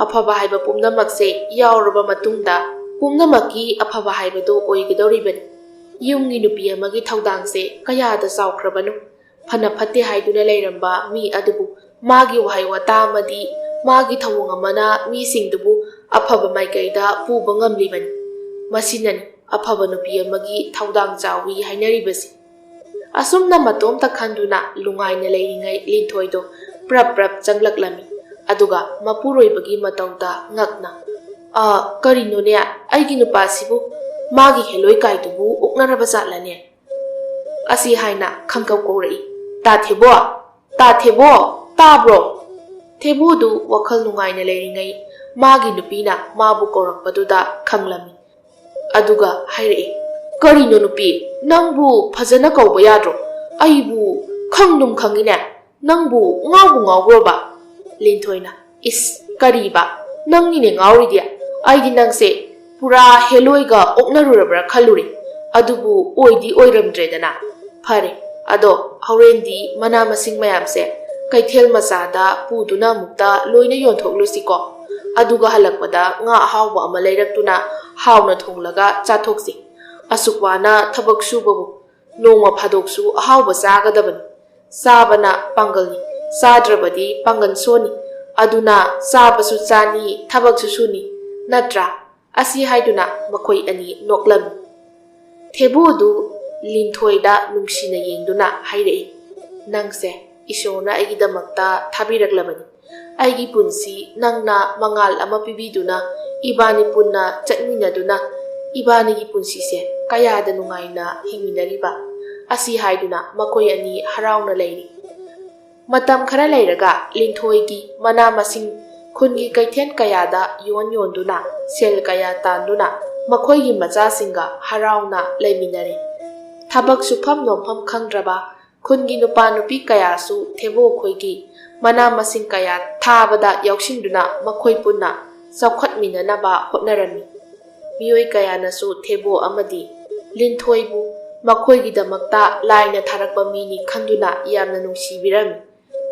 ꯑꯐꯕ ꯍꯥꯏꯕ ꯄꯨꯝꯅꯃꯛꯁꯦ ꯌꯥꯎꯔꯕ ꯃꯇꯨꯡꯗ ꯄꯨꯝꯅꯃꯛꯀꯤ ꯑꯐꯕ ꯍꯥꯏꯕꯗꯣ ꯑꯣꯏꯒꯗꯧꯔꯤꯕꯅꯤ꯫ ꯌꯨꯝꯒꯤ ꯅꯨꯄꯤ ꯑꯃꯒꯤ ꯊꯧꯗꯥꯡꯁꯦ ꯀꯌꯥꯗ ꯆꯥꯎꯈ꯭ꯔꯕꯅꯣ! ꯐꯅ ꯐꯠꯇꯦ ꯍꯥꯏꯗꯨꯅ ꯂꯩꯔꯝꯕ ꯃꯤ ꯑꯗꯨꯕꯨ ꯃꯥꯒꯤ ꯋꯥꯍꯩ ꯋꯥꯇꯥ ꯑꯃꯗꯤ ꯃꯥꯒꯤ ꯊꯧꯑꯣꯡ ꯑꯃꯅ ꯃꯤꯁꯤꯡꯗꯨꯕꯨ ꯑꯐꯕ ꯃꯥꯏꯀꯩꯗ ꯄꯨꯕ ꯉꯝꯂꯤꯕꯅꯤ꯫ ꯃꯁꯤꯅꯅꯤ ꯑꯐꯕ ꯅꯨꯄꯤ ꯑꯃꯒꯤ ꯊꯧꯗꯥꯡ ꯆꯥꯎꯏ ꯍꯥꯏꯅꯔꯤꯕꯁꯤ꯫" ꯑꯁꯨꯝꯅ ꯃꯇꯣꯝꯇ ꯈꯟꯗꯨꯅ ꯅꯨꯡꯉꯥꯏꯅ ꯂꯩꯔꯤꯉꯩ ꯂꯤꯟꯊꯣꯏꯗꯣ ꯄ꯭ꯔꯞ ꯄ꯭ꯔꯞ ꯆꯪꯂꯛꯂꯝꯃꯤ꯫ ꯑꯗꯨꯒ ꯃꯄꯨꯔꯣꯏꯕꯒꯤ ꯃꯇꯧꯗ ꯉꯛꯅ, "ꯑ, ꯀꯔꯤꯅꯣꯅꯦ, ꯑꯩꯒꯤ ꯅꯨꯄꯥꯁꯤꯕꯨ ꯃꯥꯒꯤ ꯍꯦꯂꯣꯏ ꯀꯥꯏꯗꯨꯕꯨ ꯑꯣꯛꯅꯔꯕ ꯖꯥꯠꯂꯅꯦ?" ꯑꯁꯤ ꯍꯥꯏꯅ ꯈꯪꯀꯧ ꯀꯧꯔꯛꯏ꯫ "ꯇꯥ ꯊꯦꯕꯣ! ꯇꯥ ꯊꯦꯕꯣ! ꯇꯥꯕ꯭ꯔꯣ?" ꯊꯦꯕꯣꯗꯨ ꯋꯥꯈꯜ ꯅꯨꯡꯉꯥꯏꯅ ꯂꯩꯔꯤꯉꯩ ꯃꯥꯒꯤ ꯅꯨꯄꯤꯅ ꯃꯥꯕꯨ ꯀꯧꯔꯛꯄꯗꯨꯗ ꯈꯪꯂꯝꯃꯤ꯫ ꯑꯗꯨꯒ ꯍꯥꯏꯔꯛꯏ, "ꯀꯔꯤꯅꯣ ꯅꯨꯄꯤ, ꯅꯪꯕꯨ ꯐꯖꯅ ꯀꯧꯕ ꯌꯥꯗ꯭ꯔꯣ? ꯑꯩꯕꯨ ꯈꯪꯗꯨꯝ ꯈꯪꯉꯤꯅꯦ꯫ ꯅꯪꯕꯨ ꯉꯥꯎꯕꯨ ꯉꯥꯎꯕ꯭ꯔꯣꯕ?" ꯂꯤꯟꯊꯣꯏꯅ, "ꯏꯁ, ꯀꯔꯤꯕ? ꯅꯪꯅꯤꯅꯦ ꯉꯥꯎꯔꯤꯗꯤ꯫ ꯑꯩꯗꯤ ꯅꯪꯁꯦ ꯄꯨꯔꯥ ꯍꯦꯂꯣꯏꯒ ꯑꯣꯛꯅꯔꯨꯔꯕ꯭ꯔꯥ ꯈꯜꯂꯨꯔꯦ꯫ ꯑꯗꯨꯕꯨ ꯑꯣꯏꯗꯤ ꯑꯣꯏꯔꯝꯗ꯭ꯔꯦꯗꯅ꯫ ꯐꯔꯦ, ꯑꯗꯣ ꯍꯣꯔꯦꯟꯗꯤ ꯃꯅꯥ ꯃꯁꯤꯡ ꯃꯌꯥꯝꯁꯦ ꯀꯩꯊꯦꯜ ꯃꯆꯥꯗ ꯄꯨꯗꯨꯅ ꯑꯃꯨꯛꯇ ꯂꯣꯏꯅ ꯌꯣꯟꯊꯣꯛꯂꯨꯁꯤꯀꯣ꯫ ꯑꯗꯨꯒ ꯍꯜꯂꯛꯄꯗ ꯉꯥ ꯑꯍꯥꯎꯕ ꯑꯃ ꯂꯩꯔꯛꯇꯨꯅ ꯍꯥꯎꯅ ꯊꯣꯡꯂꯒ ꯆꯥꯊꯣꯛꯁꯤ꯫ ꯑꯁꯨꯛ ꯋꯥꯅ ꯊꯕꯛ ꯁꯨꯕꯕꯨ ꯅꯣꯡꯃ ꯐꯥꯗꯣꯛꯁꯨ ꯑꯍꯥꯎꯕ ꯆꯥꯒꯗꯕꯅꯤ꯫ ꯆꯥꯕꯅ ꯄꯥꯡꯒꯜꯅꯤ, ꯆꯥꯗ꯭ꯔꯕꯗꯤ ꯄꯥꯡꯒꯜ ꯁꯣꯟꯅꯤ꯫ ꯑꯗꯨꯅ ꯆꯥꯕꯁꯨ ꯆꯥꯅꯤ, ꯊꯕꯛꯁꯨ ꯁꯨꯅꯤ, ꯅꯠꯇ꯭ꯔꯥ?" ꯑꯁꯤ ꯍꯥꯏꯗꯨꯅ ꯃꯈꯣꯏ ꯑꯅꯤ ꯅꯣꯛꯂꯝꯃꯤ꯫ ꯊꯦꯕꯨꯗꯨ ꯂꯤꯟꯊꯣꯏꯗ ꯅꯨꯡꯁꯤꯅ ꯌꯦꯡꯗꯨꯅ ꯍꯥꯏꯔꯛꯏ, "ꯅꯪꯁꯦ ꯏꯁꯣꯔꯅ ꯑꯩꯒꯤꯗꯃꯛꯇ ꯊꯥꯕꯤꯔꯛꯂꯕꯅꯤ꯫ ꯑꯩꯒꯤ ꯄꯨꯟꯁꯤ ꯅꯪꯅ ꯃꯉꯥꯜ ꯑꯃ ꯄꯤꯕꯤꯗꯨꯅ ꯏꯕꯥꯅꯤ ꯄꯨꯟꯅ ꯆꯠꯃꯤꯟꯅꯗꯨꯅ ꯏꯕꯥꯅꯤꯒꯤ ꯄꯨꯟꯁꯤꯁꯦ ꯀꯌꯥꯗ ꯅꯨꯡꯉꯥꯏꯅ ꯍꯤꯡꯃꯤꯟꯅꯔꯤꯕ?" ꯑꯁꯤ ꯍꯥꯏꯗꯨꯅ ꯃꯈꯣꯏ ꯑꯅꯤ ꯍꯔꯥꯎꯅ ꯂꯩꯔꯤ꯫ ꯃꯇꯝ ꯈꯔ ꯂꯩꯔꯒ ꯂꯤꯟꯊꯣꯏꯒꯤ ꯃꯅꯥ ꯃꯁꯤꯡ ꯈꯨꯟꯒꯤ ꯀꯩꯊꯦꯜ ꯀꯌꯥꯗ ꯌꯣꯟ ꯌꯣꯟꯗꯨꯅ ꯁꯦꯜ ꯀꯌꯥ ꯇꯥꯟꯗꯨꯅ ꯃꯈꯣꯏꯒꯤ ꯃꯆꯥꯁꯤꯡꯒ ꯍꯔꯥꯎꯅ ꯂꯩꯃꯤꯟꯅꯔꯦ꯫ ꯊꯕꯛ ꯁꯨꯐꯝ ꯅꯣꯝꯐꯝ ꯈꯪꯗ꯭ꯔꯕ ꯈꯨꯟꯒꯤ ꯅꯨꯄꯥ ꯅꯨꯄꯤ ꯀꯌꯥꯁꯨ ꯊꯦꯕꯣ ꯈꯣꯏꯒꯤ ꯃꯅꯥ ꯃꯁꯤꯡ ꯀꯌꯥ ꯊꯥꯕꯗ ꯌꯥꯎꯁꯤꯟꯗꯨꯅ ꯃꯈꯣꯏ ꯄꯨꯟꯅ ꯆꯥꯎꯈꯠꯃꯤꯟꯅꯅꯕ ꯍꯣꯠꯅꯔꯝꯃꯤ꯫ ꯃꯤꯑꯣꯏ ꯀꯌꯥꯅꯁꯨ ꯊꯦꯕꯣ ꯑꯃꯗꯤ ꯂꯤꯟꯊꯣꯏꯕꯨ ꯃꯈꯣꯏꯒꯤꯗꯃꯛꯇ ꯂꯥꯏꯅ ꯊꯥꯔꯛꯄ ꯃꯤꯅꯤ ꯈꯟꯗꯨꯅ ꯌꯥꯝꯅ ꯅꯨꯡꯁꯤꯕꯤꯔꯝꯃꯤ꯫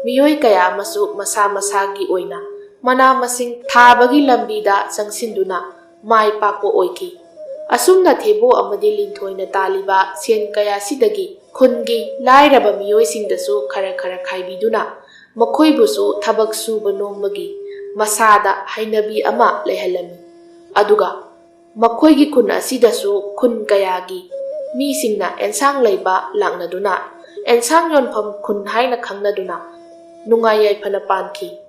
ꯃꯤꯑꯣꯏ ꯀꯌꯥ ꯑꯃꯁꯨ ꯃꯁꯥ ꯃꯁꯥꯒꯤ ꯑꯣꯏꯅ ꯃꯅꯥ ꯃꯁꯤꯡ ꯊꯥꯕꯒꯤ ꯂꯝꯕꯤꯗ ꯆꯪꯁꯤꯟꯗꯨꯅ ꯃꯥꯏ ꯄꯥꯛꯄ ꯑꯣꯏꯈꯤ꯫ ꯑꯁꯨꯝꯅ ꯊꯦꯕꯣ ꯑꯃꯗꯤ ꯂꯤꯟꯊꯣꯏꯅ ꯇꯥꯜꯂꯤꯕ ꯁꯦꯟ ꯀꯌꯥꯁꯤꯗꯒꯤ ꯈꯨꯟꯒꯤ ꯂꯥꯏꯔꯕ ꯃꯤꯑꯣꯏꯁꯤꯡꯗꯁꯨ ꯈꯔ ꯈꯔ ꯈꯥꯏꯕꯤꯗꯨꯅ ꯃꯈꯣꯏꯕꯨꯁꯨ ꯊꯕꯛ ꯁꯨꯕ ꯅꯣꯝꯕꯒꯤ ꯃꯁꯥꯗ ꯍꯩꯅꯕꯤ ꯑꯃ ꯂꯩꯍꯜꯂꯝꯃꯤ꯫ ꯑꯗꯨꯒ ꯃꯈꯣꯏꯒꯤ ꯈꯨꯟ ꯑꯁꯤꯗꯁꯨ ꯈꯨꯟ ꯀꯌꯥꯒꯤ ꯃꯤꯁꯤꯡꯅ ꯑꯦꯟꯁꯥꯡ ꯂꯩꯕ ꯂꯥꯛꯅꯗꯨꯅ ꯑꯦꯟꯁꯥꯡ ꯌꯣꯟꯐꯝ ꯈꯨꯟ ꯍꯥꯏꯅ ꯈꯪꯅꯗꯨꯅ ꯅꯨꯡꯉꯥꯏ ꯌꯥꯏꯐꯅ ꯄꯥꯟꯈꯤ꯫